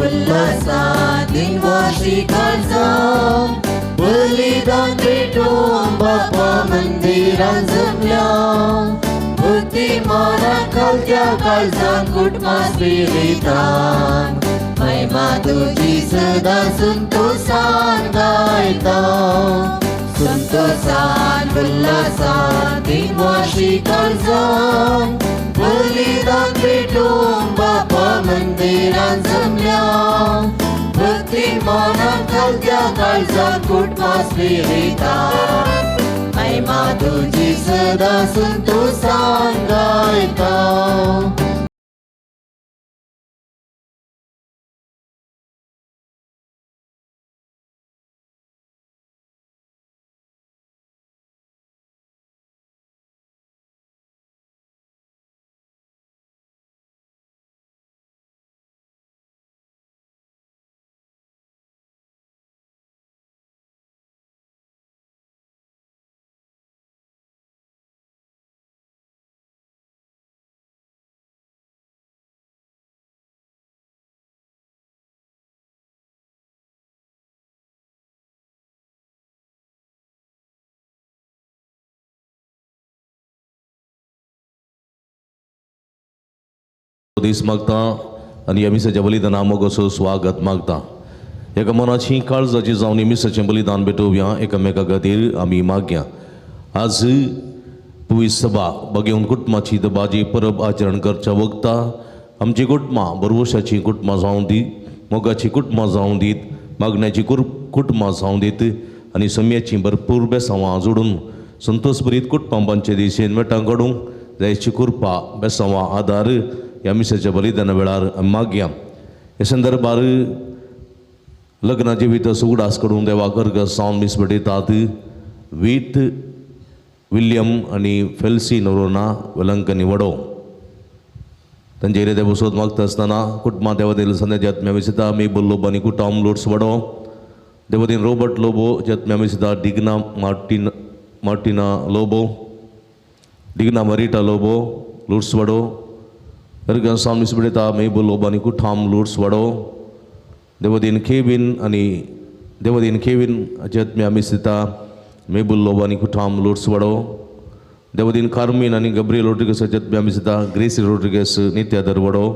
उल्हासान दिनवाशी काळजान बलिदान भेटोवंक बापा मंदिरान जमल्या भक्ती मना खालत्या काळजान कुटुंबा स्पिरितान महिमा तुजी सदां संतोसान गायता संतोसान उल्हासान दिनवाशी काळजान बलिदान भेटोवंक बापा मंदिरान जमल्या भक्ती मना खालत्या काळजान कुटुंबा स्पिरितान महिमा तुजी सदां संतोसान गायता. दीस मागता आनी ह्या मिसाच्या बलिदाना मोगसो स्वागत मागता. एका मनाची काळजाची जावन मिसाचें बलिदान भेटोवया एकामेका खातीर आमी मागया. आज पुवी सभा बगेवन कुटुंबाची दबाजी परब आचरण करच्या वखता आमची कुटुंबां बरवशाची कुटुंबां जावं दी, मोगाची कुटुंबां जावं दीत, मागण्याची कुटुंबां जावं दीत आनी सम्याची भरपूर बेसांवां जोडून संतोष भरीत कुटुंबांचे दिशेन मेटां काडूंक जायची कृपा बेसांवां आदार ह्या मिसाच्या बलिदाना वेळार आमी मागया. ह्या संदर्भार लग्ना जिवीत उगडास करून देवाक अर्घ सावन मीस भेटयतात वीत विल्यम आनी फेल्सी नोरोना वेलंकनी वडो तांचे इरेदे बसोत मागता आसतना कुटुंबा देवादेल संध्या जात्म्या मिसिता मेबल लोबो आनी कुटाम लोट्स वडो देवदीन रोबर्ट लोबो जात्म्या मिसिता डिग्ना मार्टिना लोबो डिग्ना मरिटा लोबो लोट्स वडो अर्घ सावन मीस भेटयता मेबल लोबो आनी कुठाम लोट्स वडो देवदीन केविन आनी देवदीन केविन जात्म्या मिसिता मेबल लोबो आनी कुठाम लोट्स वडो देवदीन कार्मीन आनी गब्रियल रोड्रिगस जात्म्या मिसिता ग्रेसी रोड्रिगस नित्यादर वडो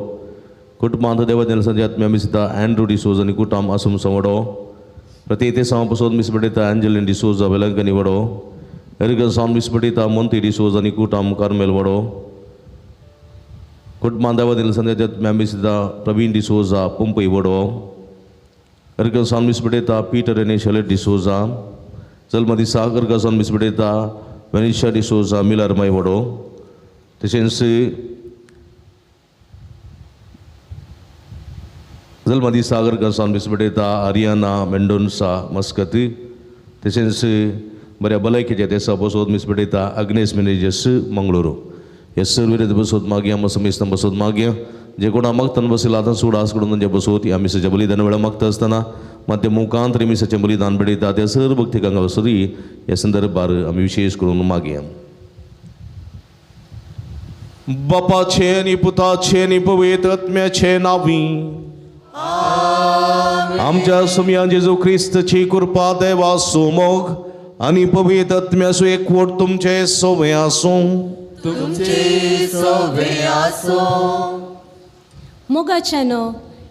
कुटुंबांत देवदीन जात्म्या मिसिता अँड्रू डिसोज आनी कुटाम आसुमसो वडो प्रत्येक सावन पसोद मीस भेटयता एंजलिन डिसोजा वेलंकनी वडो अर्घ सावन मीस भेटयता मोंती डिसोज आनी कुटाम कार्मेल वडो कुटुंबांत देवदीन जात्म्या मिसिता प्रवीण डिसोजा पंपई वडो अर्घ सावन मीस भेटयता पीटर आनी शलेट डिसोजा जल्मदिसा अर्घ सावन मीस भेटयता वेनिशा डिसोजा मिलर माय वडो तशेंच जल्मदिसा अर्घ सावन मीस भेटयता आरियाना मेंडोन्सा मस्कत तशेंच बऱ्या भलायकेच्या देसा बसोत मीस भेटयता अग्नेस मेनेजस मंगळुरू. हे सर्व विरोध बसोत मागया मसमीस बसोत मागया जे कोणा मागताना बसला आतां सुडास कडून जे बसोत ह्या मिसाच्या बलिदान वेळा मागता आसतना मात मुखांत मिसाचें बलिदान भेटयता त्या सर्व भक्तिकांक वसरी ह्या संदर्भार आमी विशेष करून मागया. बापाचे आनी पुताचे आनी पवित्र आत्म्याचे नांवी आमच्या सुमया जेजू क्रिस्तची कृपा देवाचो मोग आनी पवित्र आत्म्याचो एकवट तुमचे सोवे आसूं. तुमचे सोवे आसूं. मोगाच्यानो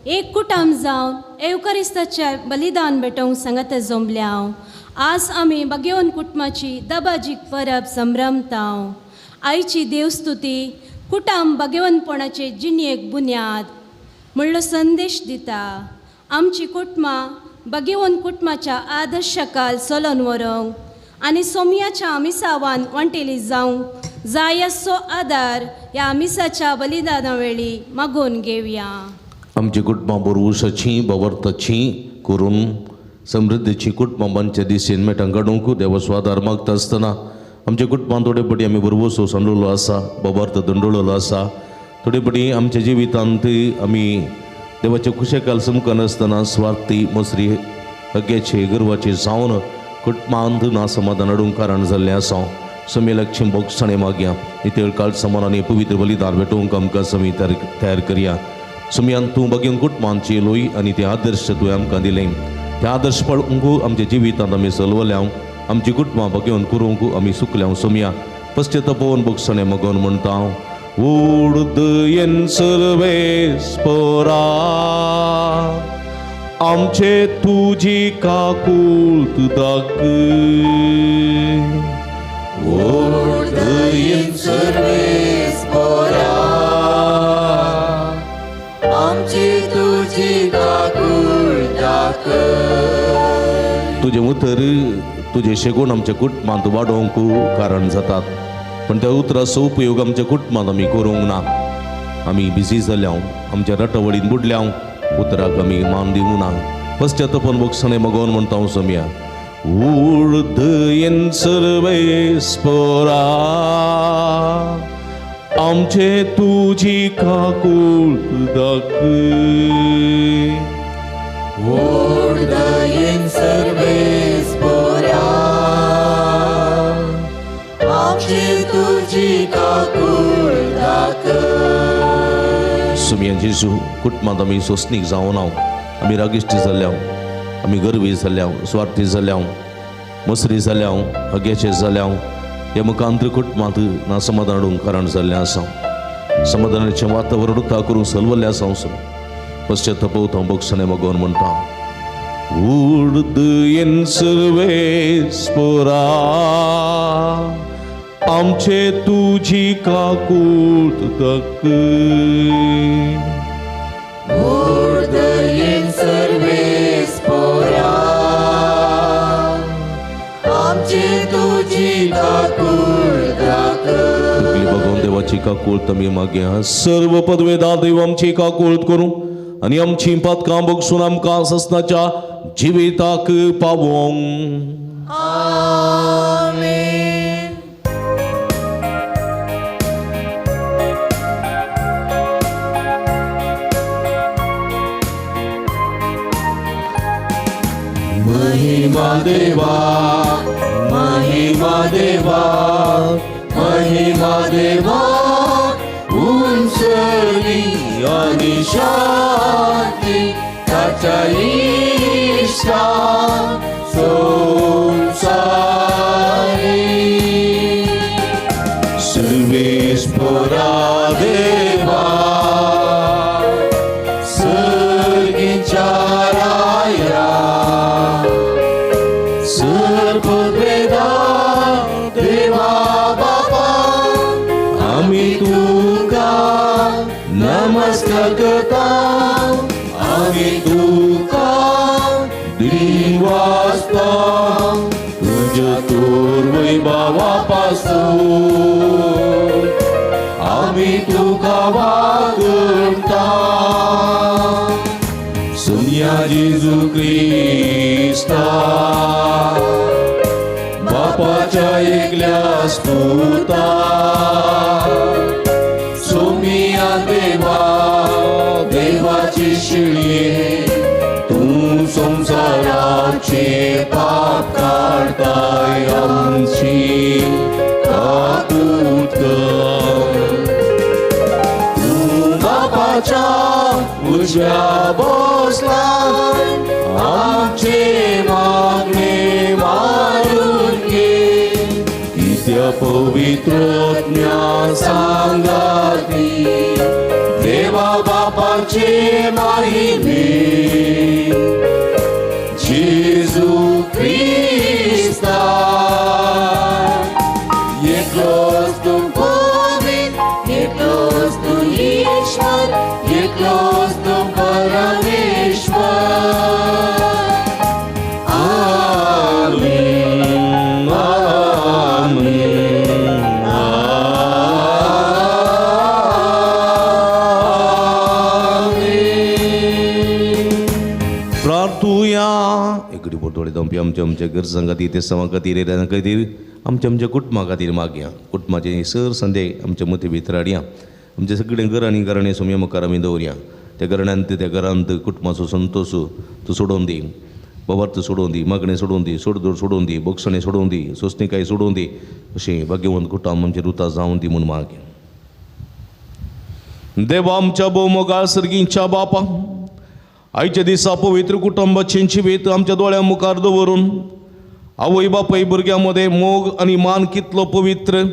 एक कुटाम जावन एवकरिस्ताचे बलिदान भेटोवंक सांगत जमल्या. आज आमी बागेवन कुटुंबाची दबाजीक परब संभ्रमताव. आयची देवस्तुती कुटाम बागेवनपणाचे जिणेक बुन्याद म्हणलो संदेश दिता. आमची कुटुंबां बागेवन कुटुंबाच्या आदर्शकाल चलोन व्हरूंक आनी सोमयाच्या मिसावान वांटेली जावंक जाय असो आदार ह्या मिसाच्या बलिदाना वेळी मागून घेवया. आमची कुटुंबां बरवसाची बवर्ताची करून समृद्धीची कुटुंबांच्या दिशेन मेटां काडूंक देवाचो आदार मागता आसतना आमच्या कुटुंबान थोडे पटी आमी बरवसो सांडलेलो आसा, बवर्त दंडवलेलो आसा. थोडे पटी आमच्या जिवितांत आमी देवाचे खुशेकाल समकनासतना स्वार्थी मसरी हग्याचे गर्वाचे जावन कुटुंबांत ना समाधान हाडूंक कारण जाल्लें आसा. समी लक्ष्मी बोगसाणे मागया नितळ काळ समान आनी पवित्र बलिदान भेटोवंक आमकां समी तयार करया. सुमयान तूं बगेवन कुटुंबांची लोय आनी ते आदर्श तुवें आमकां दिलें ते आदर्श पळोवंक आमच्या जिवितांत आमी चलवल्या आमची कुटुंबां बगेवन करूंक आमी सुकल्या सुमया पश्चातापोवन बगसणें मगोन म्हणटा उर्द येन सर्वेस पोरा आमचे तुजी काकूत दाखय ओढ येन सर्वेस पोरा आमची तुजी काकूळ दाखय. तुजें उतर तुजें शेगूण आमच्या कुटुंबांत वाडोवंक कारण जातात पण त्या उतराचो उपयोग आमच्या कुटुंबांत आमी करूंक ना. आमी बिजी जाल्या आमच्या रटवडीन बुडल्या उतराक आमी मान दिवंक ना. पश्चातापन बगसणें मगोवन म्हणटा हांव सोमया उर्द येन सर्वेस पोरा आमचे तुजी काकूळ दाखय. ओढ येन सर्वेस पोरा आमची तुजी काकूळ दाखय. सुमया जेजू कुटुंबांत आमी सोंसणीक जावना आमी रागिश्टी जाल्या आमी गर्वी जाल्या स्वार्थी जाल्या मसरी जाल्या हग्याचे जाल्या ह्या मुखांत कुटुंबांत ना समाधान हाडूंक कारण जाल्लें आसा. समाधानाचें वातावरण उता करूंक सलवल्लें आसा हांव सुमी पश्चातापवता हांव बगसणें मगोवन म्हणटा उर्द येन सर्वेस पोरा आमचे तुजी काकूत दाखय. ओढ येन सर्वेस पोरा आमची तुजी काकूळ दाखय. भगवान देवाची काकूळ आमी मागया सर्व पदवेदार देव आमची काकूळ करूं आनी आमची पातकां बगसून आमकां ससनाच्या जिविताक पावोवंक. आमेन. महिमा देवा महिमा देवा महिमा देवा उंचली आणि शांती ताच्या इश्टा संसारी. सर्वेस पोरा देवा सर्गीच्या राया सर्ववेदा देवा बापा आमी तुका नमस्कार करता आमी तुका दिवासता तुज्या तोर वैभवा पासून आमी तुका वागता. सुमया जेजू क्रिस्ता बापाच्या एकल्या स्तुता सोमिया देवा देवाची शिळये तूं संवसाराचे पाप काडताय आमची काकूत कर. तूं बापाच्या उजव्या बसला आमचे मागणे मारून घे कित्या पवित्र ज्ञान सांगाती देवा बापाचे माहिमे जेजू क्रिस्ता एकलोच तूं पवित्र एकलोच तूं ईश्वर एकलोच तूं परमेश्वर. आमेन आमेन आमेन. प्रार्थुया. एकडे बोटोळे दमपी आमच्या आमच्या गरजां खातीर ते समा खातीर येऱ्यां खातीर आमच्या आमच्या कुटुंबा खातीर मागया. कुटुंबाचे सर संदे आमच्या मती भितर हाडया. आमच्या सगळे घरांनी घराणे सोम्या मुखार आमी दवरया. त्या घराण्यांत त्या घरांत कुटुंबाचो संतोश तूं सोडोवन दी बाबार्थ सोडोवन दी मागणें सोडोवन दी सोडदोड सोडोवन दी बोगसणें सोडोवन दी सोंसणीकाय सोडोवन दी अशें भाग्यवंत कुटुंब आमचें रुता जावन दी म्हूण मागया. देवा आमच्या भोवमोगाळ सर्गींच्या बापा, आयच्या दिसा पवित्र कुटुंबाचें जिवीत आमच्या दोळ्यां मुखार दवरून आवय बापूय भुरग्यां मदें मोग आनी मान कितलो पवित्र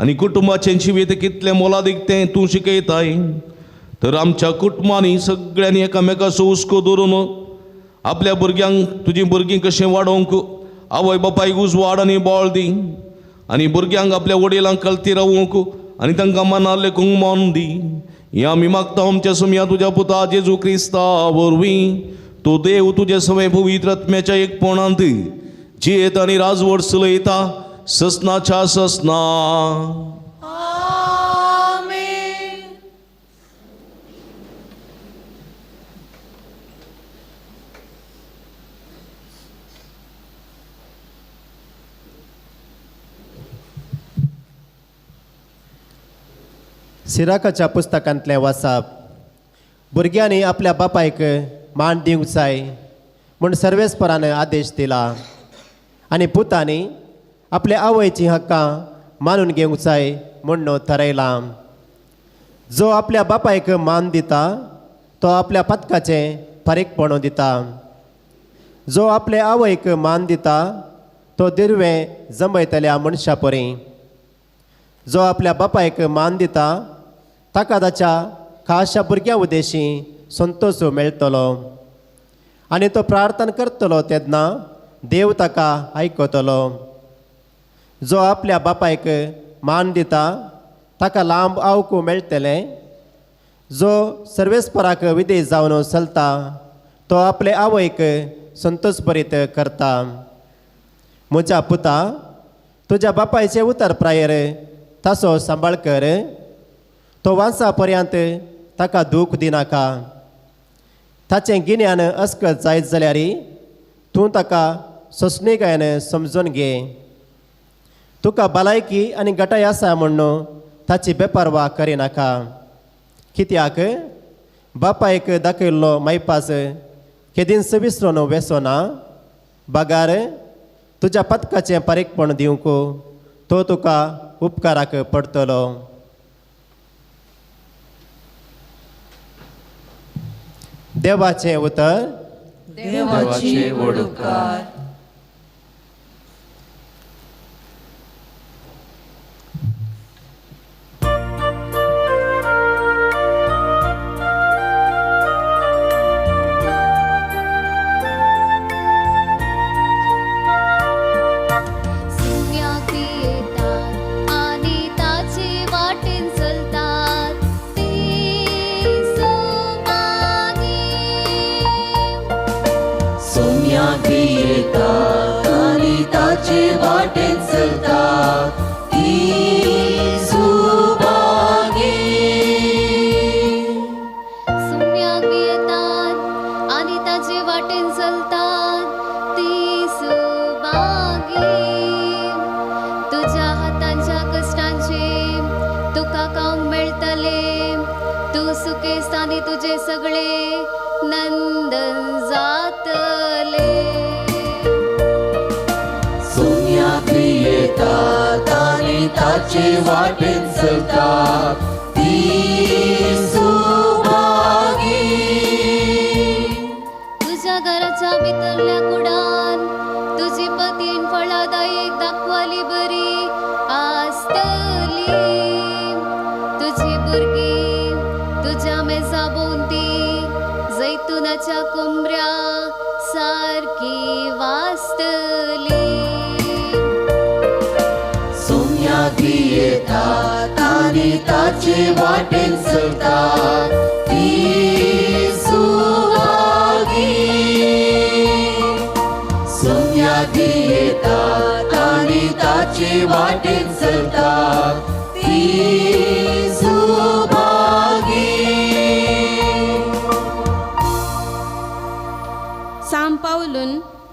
आनी कुटुंबाचें जिवीत कितलें मोलादीक तें तूं शिकयताय। तर आमच्या कुटुंबांनी सगळ्यांनी एकामेकाचो हुस्को दवरून आपल्या भुरग्यांक तुजीं भुरगीं कशें वाडोवंक आवय बापायक उजवाड आनी बळ दी आनी भुरग्यांक आपल्या वडिलांक कलती रावूंक आनी तांकां मनार लेखूंक मन दी। हें आमी मागता आमच्या सुमया तुज्या पुता जेजू क्रिस्ता वरवीं। तूं देव तुजे सवें पवित्र आत्म्याच्या एकपणांत जियेत आनी राजवट चलयता ससनाच्या ससना। सिराकाच्या पुस्तकांतलें वाचप। भुरग्यांनी आपल्या बापायक मान दिवंक जाय म्हूण सर्वेस्परान आदेश दिला आनी पुतांनी आपल्या आवयचीं हक्कां मानून घेवंक जाय म्हूण थारायलां। जो आपल्या बापायक मान दिता तो आपल्या पदकाचें फारीकपण दिता। जो आपले आवयक मान दिता तो दिरवें जमयतल्या मनशा परी। जो आपल्या बापायक मान दिता ताका ताच्या खाशा भुरग्यां उद्देशी संतोश मेळटलो आनी तो प्रार्थना करतलो तेन्ना देव ताका आयकतलो। जो आपल्या बापायक मान दिता ताका लांब आवकू मेळटलें। जो सर्वेस्पराक विदेश जावन चलता तो आपले आवयक संतोषभरीत करता। म्हज्या पुता, तुज्या बापायचें उतर प्रायर ताचो सांबाळ कर, तो वांसा पर्यंत ताका दूख दिनाका। ताचें गिन्यान अस्कत जायत जाल्यार तूं ताका सोंसणीकायेन समजून घे। तुका भलायकी आनी गटाय आसा म्हूण ताची बेपर्वा करिनाका, कित्याक बापायक दाखयल्लो मायपास केदींच विसरून वेसोना। बगार तुज्या पदकाचें फारीकपण दिवंक तो तुका उपकाराक पडटलो। देवाचें उतर। देवाचे व्हड उपकार।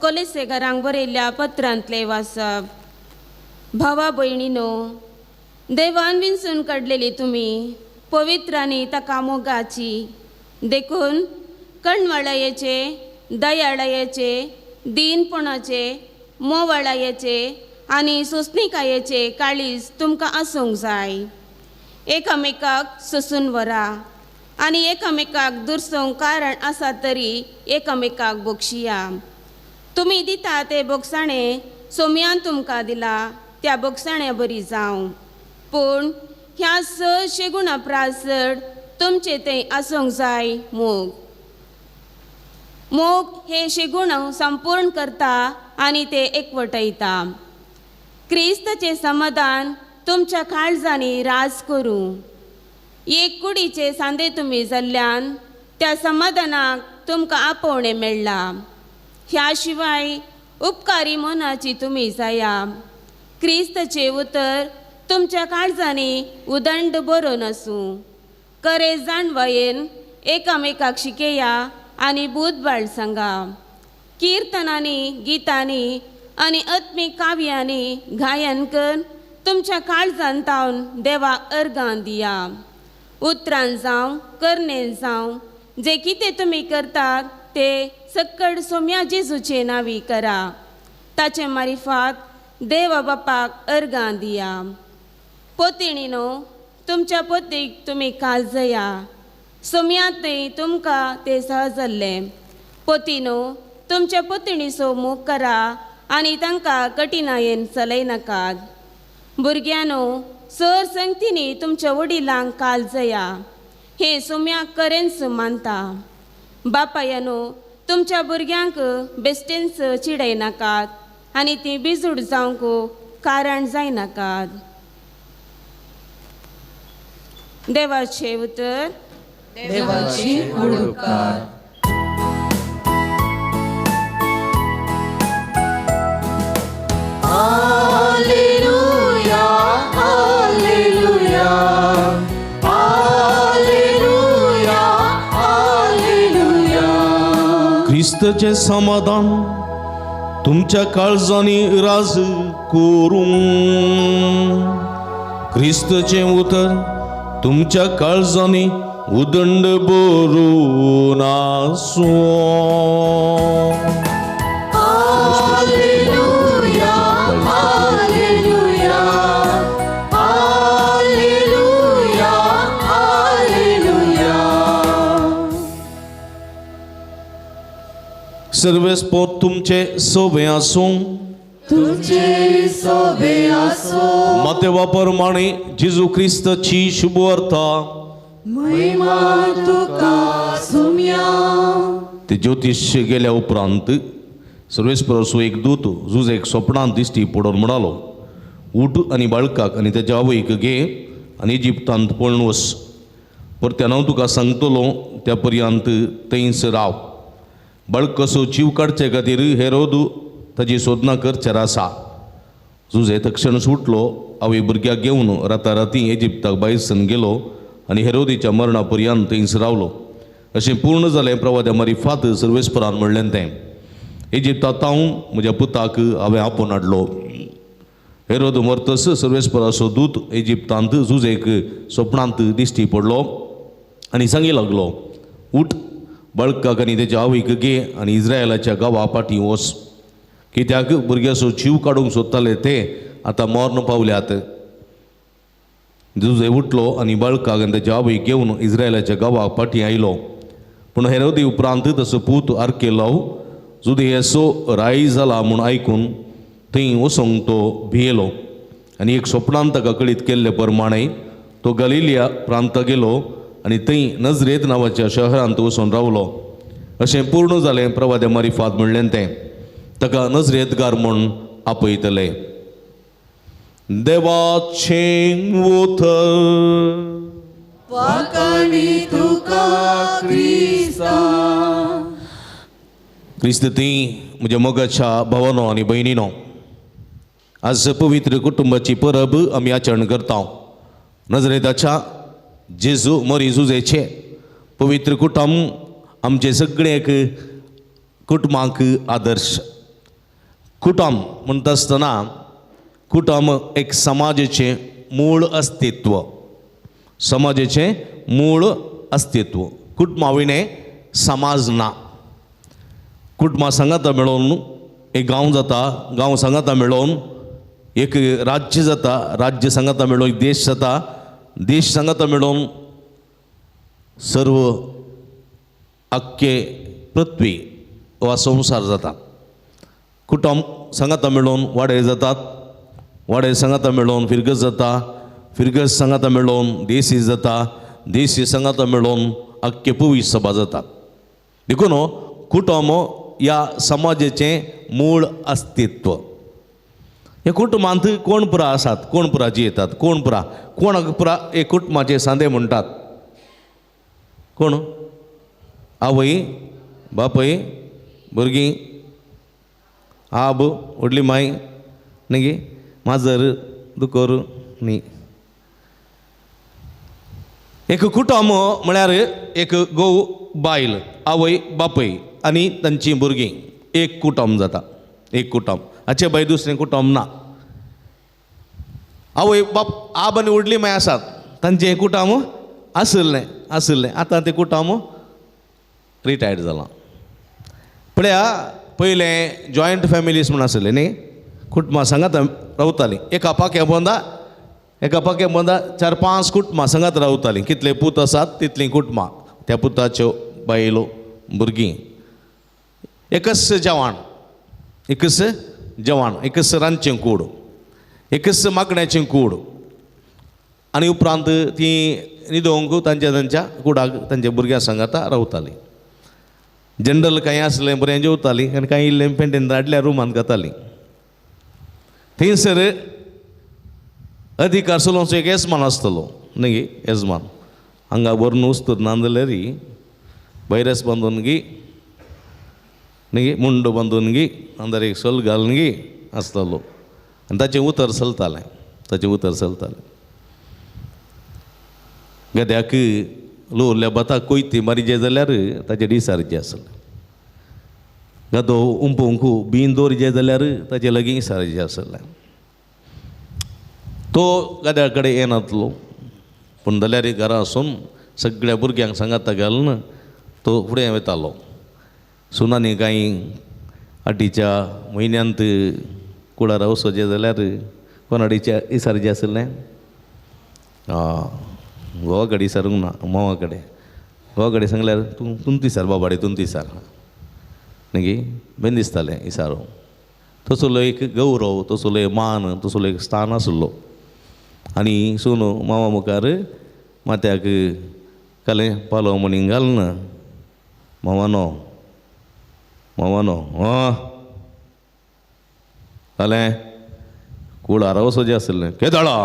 कोलेसेगरांक बरयल्ल्या पत्रांतलें वाचप। भावा भयणीनो, देवान विंचून काडलेली तुमी पवित्र आनी ताका मोगाची, देखून कणवळायेचे, दयाळायेचे, दीनपणाचे, मोवाळायेचे आनी सोंसणीकायेचे काळीज तुमकां आसूंक जाय। एकामेकाक सोसून व्हरा आनी एकामेकाक दुरसोंक कारण आसा तरी एकामेकाक बक्षिया. तुमी दिता ते बोगसाणे सोम्यान तुमकां दिला त्या बोगसाण्या बरी जावं. पूण ह्या स शेगुणा प्रास चड तुमचे थंय आसूंक जाय मोग. मोग हे शेगुण संपूर्ण करता आनी ते एकवटयता. क्रिस्ताचें समाधान तुमच्या काळजांनी राज करूं. एक कुडीचे सांदे तुमी जाल्ल्यान त्या समाधानाक तुमकां आपोवणें मेळ्ळां. ह्या शिवाय उपकारी मनाची तुमी जाया. क्रिस्ताचें उतर तुमच्या काळजांनी उदंड बरोवन आसूं. करे जाणवायेन एकामेकाक शिकया आनी बूदबाळ सांगा. किर्तनांनी, गितांनी आनी आत्मीक काव्यांनी गायन कर तुमच्या काळजान तावन देवाक अर्गां दिया. उतरान जावं, करणेन जावं, जें कितें तुमी करतात ते सक्कड सोम्या जेजूचे नांवी करा. ताचे मारिफात देवा बापाक अर्गां दिया. पोतिणीनो, तुमच्या पोतीक तुमी काळजया. सोम्यांतय तुमकां तें सहज जाल्लें. पोतिनो, तुमच्या पोतिणीचो मोग करा आनी तांकां कठिणायेन चलयनाकात. भुरग्यांनो, सर संगतींनी तुमच्या वडिलांक काळजया. हें सोम्याक करेंच मानता. बापायानो, तुमच्या भुरग्यांक बेश्टेंच चिडयनाकात आनी तीं बिजूड जावंक कारण जायनाकात. देवाचें उतर. देवाची उपकार. Alleluia, alleluia, alleluia, alleluia. क्रिस्ताचें समाधान तुमच्या काळजांनी राज करूं. क्रिस्ताचें उतर तुमच्या काळजांनी उदंड भरून आसूं. Alleluia, alleluia, alleluia, alleluia. सर्वेस्पोर तुमचे सोबे आसूं. तुमचे सोबे आसूं. मातेवा प्रमाणे जेजू क्रिस्ताची शुभवार्ता. महिमा तुका सुम्या. ते ज्योतिश गेल्या उपरांत सर्वेस्पराचो एक दूत जुजेक सोपणांत दिश्टी पडोवन म्हणालो, उठ आनी बाळकाक आनी तेच्या आवयक घे आनी इजिप्तांत पळून वच. परत्यान हांव तुका सांगतलो त्या पर्यंत थंयच राव. बाळकाचो जीव काडचे खातीर हेरोद ताची सोदनां करचेर आसा. जुजे तक्षण सुटलो, आवय भुरग्याक घेवन राताराती इजिप्ताक भायरसून गेलो आनी हेरोदीच्या मरणा पर्यंत थंयच रावलो. अशें पूर्ण जालें प्रवाद्या मारिफात सर्वेस्परान म्हणलें तें. इजिप्तांत हांव म्हज्या पुताक हांवें आपोवन हाडलो. हेरोद मरतस सर्वेस्पराचो दूत इजिप्तांत जुजेक सपनांत दिश्टी पडलो आनी सांगी लागलो, उठ, बाळकाक आनी तेच्या आवयक घे आनी इस्रायलाच्या गांवा फाटीं वच. कित्याक भुरग्याचो जीव काडूंक सोदताले ते आतां मर्ण पावल्यात. जुजे उठलो आनी बाळकाक आनी तेच्या आवयक घेवन इस्रायलाच्या गांवा फाटीं आयलो. पूण हेरोदी उपरांत तसो पूत आर्केलाव जुदेयाचो राय जाला म्हूण आयकून थंय वचोंक तो भियेलो आनी एक सपनान ताका कळीत केल्ले प्रमाणे तो गलिलिया प्रांता गेलो आनी थंय नजरेत नांवाच्या शहरांत वचून रावलो. अशें पूर्ण जालें प्रवाद्या मारिफात म्हणलें तें. ताका नजरेतगार म्हूण आपयतले. देवाचें उतर. वाखाणी तुका क्रिस्ता. क्रिस्त ती म्हज्या मोगाच्या भावानो आनी भयणीनो, आज पवित्र कुटुंबाची परब आमी आचरण करता. नजरेताच्या जेजू मरी जुजेचे पवित्र कुटुंब आमचे सगळे एक कुटुंबांक आदर्श. कुटुंब म्हणटा आसतना कुटुंब एक समाजाचें मूळ अस्तित्व, समाजाचें मूळ अस्तित्व. कुटुंबा विणें समाज ना. कुटुंबां सांगाता मेळोवन एक गांव जाता, गांव सांगाता मेळोवन एक राज्य जाता, राज्य सांगाता मेळोवन एक देश जाता देश सांगाता मेळोवन सर्व आख्खे पृथ्वी वा संवसार जाता. कुटुंब सांगाता मेळोवन वाडे जातात, वाडे सांगाता मेळोवन फिरगज जाता, फिरगज सांगाता मेळोवन देशी जाता, देशी सांगाता मेळोवन आख्खे पुवी सभा जाता. देखून कुटुंब ह्या समाजाचें मूळ अस्तित्व. हे कुटुंबांत कोण पुरा आसात, कोण पुरा जियेतात, कोण पुरा कोणाक पुरा हे कुटुंबाचे सांदे म्हणटात. कोण? आवय, बापूय, भुरगीं, आब, व्हडली माय न्ही, माजर, दुकोर न्ही. एक कुटुंब म्हळ्यार एक घोव बायल, आवय बापूय आनी तांचीं भुरगीं, एक कुटुंब जाता. एक कुटुंब हाचे भायर दुसरें कुटुंब ना. आवय बाप आब आनी व्हडली माय आसात, तांचें कुटुंब आशिल्लें आशिल्लें आतां तें कुटुंब रिटायर्ड जालां. पळया पयलें जॉयंट फॅमिलीज म्हूण आशिल्लें न्ही, कुटुंबां सांगात रावतालीं. एका पाक्या पोंदा, एका पाक्या पोंदा 4-5 कुटुंबां सांगात रावतालीं. कितले पूत आसात तितलीं कुटुंबां, त्या पुताच्यो बायलो भुरगीं. एकच जेवण, एकच जेवण, एकच रांदचें कूड, एकच मागण्याचें कूड. आनी उपरांत ती न्हिदोवंक तांच्या तांच्या कुडाक तांच्या भुरग्यां सांगाता रावतालीं. जनरल कांय आसलें बरें जेवतालीं आनी कांय इल्लें पेंटेन हाडल्या रुमांत घातालीं. थंयसर अधिकार चलोवचो एक येजमान आसतलो न्ही, येजमान हांगा व्हरून वस्तू ना जाल्यार बैरस बांदून गी न्ही, मुंडो बांदून गी, अंदर एक सोल घालून गी आसतलो आनी ताचें उतर चलतालें, ताचें उतर चलतालें. गद्याक लोरल्या भाताक कोयती मारिजे जाल्यार ताचे डिसारचे आसलें. गदो उंपूंक बीन दवरिजे जाल्यार ताचे लागीं इसारचें आसलें. तो गद्या कडेन येनातलो, पूण जाल्यार घरा आसून सगळ्या भुरग्यांक सांगाता घालून तो फुडें वतालो. सुनांनी कांय आटीच्या म्हयन्यांत कुळारा वचचें जाल्यार कोणाडीच्या इसारचें आसलें, घोवा कडेन इसारूंक ना, मावा कडेन. घोवा कडेन सांगल्यार तूं तुमती सार बाबाडे तुमती सार न्ही, बेन दिसतालें इसारो. तसलो एक गौरव, तसलो एक मान, तसलो एक स्थान आसलो. आनी सून मामा मुखार माथ्याक कालें पालो म्हणून घालना, मामानो मामानो जालें कुळारा वचचें आसलें. केदळा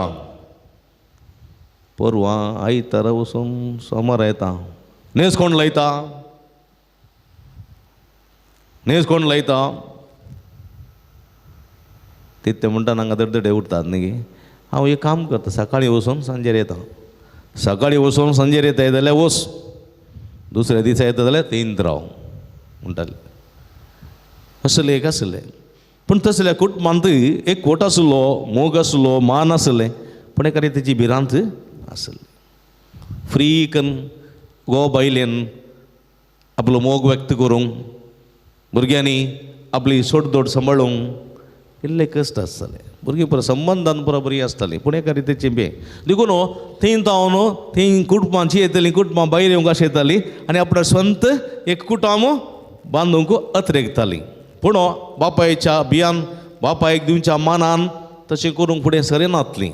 परवां आयतारा वचून सोमार येता, न्हेस कोण लायता, न्हेस कोण लायता. तितले म्हणटा हांगा दडदडे उरतात न्ही. हांव एक काम करता, सकाळीं वचून सांजेर येता, सकाळीं वचून सांजेर येता जाल्यार वच, दुसऱ्या दिसा येता जाल्यार तीन राव म्हणटाले. असलें एक आसलें. पूण तसल्या कुटुंबांत एक कोट आसलो, मोग आसलो, मान आसलें, पूण एका तेची भिरांत आसली. फ्री कन घोव बायलेन आपलो मोग व्यक्त करूंक, भुरग्यांनी आपली सोडदोड सांबाळूंक इल्ले कश्ट आसताले. भुरगीं पुरो संबंदान पुरो बरी आसतालीं, पूण एका रितीची बे देखून थंय तावन थंय कुटुंबांची येतलीं, कुटुंबां भायर येवंक अशें येतालीं आनी आपल्या स्वंत एक कुटुंब बांदूंक अत्रेकतालीं. पूण बापायच्या बियान, बापायक दिवच्या मानान तशें करूंक फुडें सरनातलीं.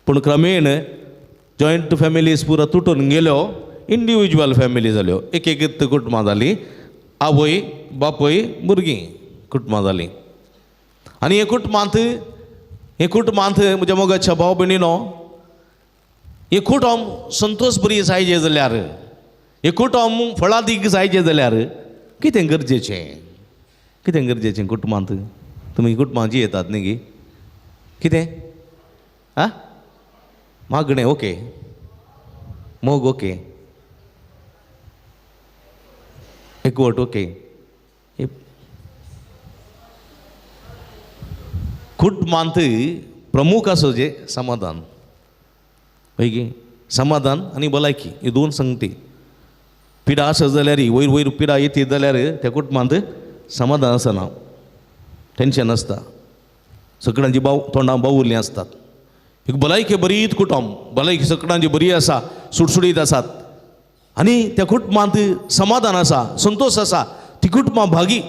पूण क्रमेण जॉयंट फॅमिलीज पुरो तुटून गेल्यो, इंडिविज्युअल फॅमिली जाल्यो, एक एक कुटुंबां जालीं, आवय बापूय भुरगीं कुटुंबां जालीं. आनी हे कुटुंबांत, हे कुटुंबांत म्हज्या मोगाच्या भाव भयणीनो, हे कुटुंब संतोष बरी जायचे जाल्यार, हे कुटुंब फळादीक जायचे जाल्यार कितें गरजेचें, कितें गरजेचें कुटुंबांत? तुमी कुटुंबांत येतात न्ही गी, कितें आं मागणें ओके, मोग ओके, एकवट ओके. कुटुंबांत प्रमुख आसा जें समाधान, हय समाधान आनी भलायकी ही दोन संगती. पिडा आसा जाल्यार, वयर वयर पिडा येत जाल्यार त्या कुटुंबांत समाधान आसना, टेंशन आसता, सगळ्यांची बाव तोंडां बावुरलीं आसतात. एक भलायकी बरीत कुटुंब, भलायकी सगळ्यांची बरी आसा, सुटसुटीत आसात आनी त्या कुटुंबांत समाधान आसा, संतोश आसा, ती कुटुंबां भागी.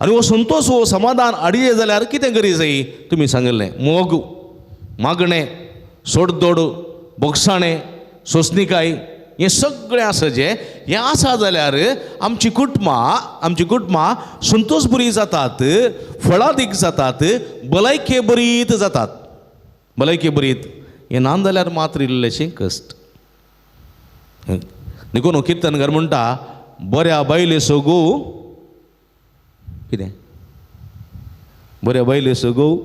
आनी हो संतोश हो समाधान हाडये जाल्यार कितें करी जाय तुमी सांगिल्लें, मोग, मागणें, सोडदोड, बोगसाणें, सोंसणिकाय, हें सगळें आसा जें हें आसा जाल्यार आमची कुटुंबां संतोश बरी जातात, फळादीक जातात, भलायके बरीत जातात, भलायके बरीत. हें ना जाल्यार मात्र इल्लेशें कश्ट. देखून किर्तनकार म्हणटा, बऱ्या बायलेचो घोव कितें, बऱ्या बायलेचो घोव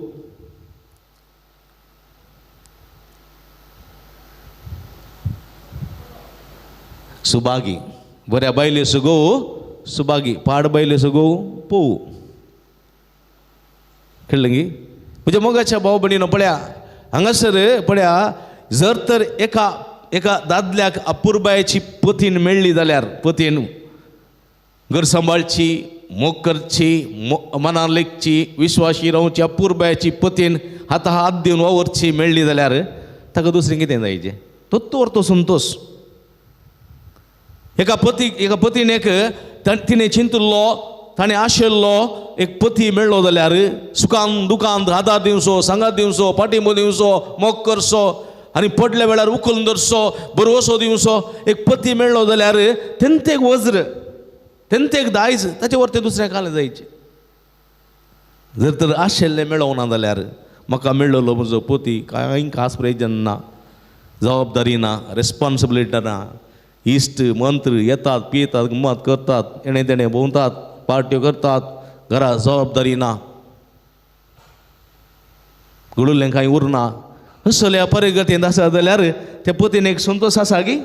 सुभागी, बऱ्या बायलेचो घोव सुभागी, पाड बायलेचो घोव पोवू. कळ्ळें गी? म्हज्या मोगाच्या भाव भयणीनो पळया हांगासर पळया, जर तर एका एका दादल्याक अपुरबायेची पतीन मेळ्ळी जाल्यार, पतीन घर सांबाळची, मोग करची, मनान लेखची, विश्वाशी रावची, अपुरबायेची पतीन हाता हात दिवन वावरची मेळ्ळी जाल्यार ताका दुसरें कितें जायचें? तोर तो संतोश. एका पतीन एक तिणें चिंतिल्लो, ताणें आशिल्लो एक पती मेळ्ळो जाल्यार सुखान दुखान आदार दिवचो, सांगात दिवचो, पाठिंबो दिवचो, मोग करचो आनी पडल्या वेळार उखलून धरचो, बरवसो दिवचो, एक पती मेळ्ळो जाल्यार तेंत एक वज्र, तेंत एक दायज, ताचे वर तें दुसऱ्या काल जायचें. जर तर आशिल्लें मेळोवना जाल्यार म्हाका मेळ्ळो म्हजो पती, कांय खास प्रयोजन ना, जबाबदारी ना, रेस्पोन्सिबिलिटी ना, इश्ट मंत्र येतात, पियेतात, गमत करतात, येणे तेणे भोंवतात, पार्ट्यो करतात, घरा जबाबदारी ना, घडुल्लें कांय उरना. असल्या परिगतींत आसा जाल्यार त्या पतीन एक संतोश आसा गी,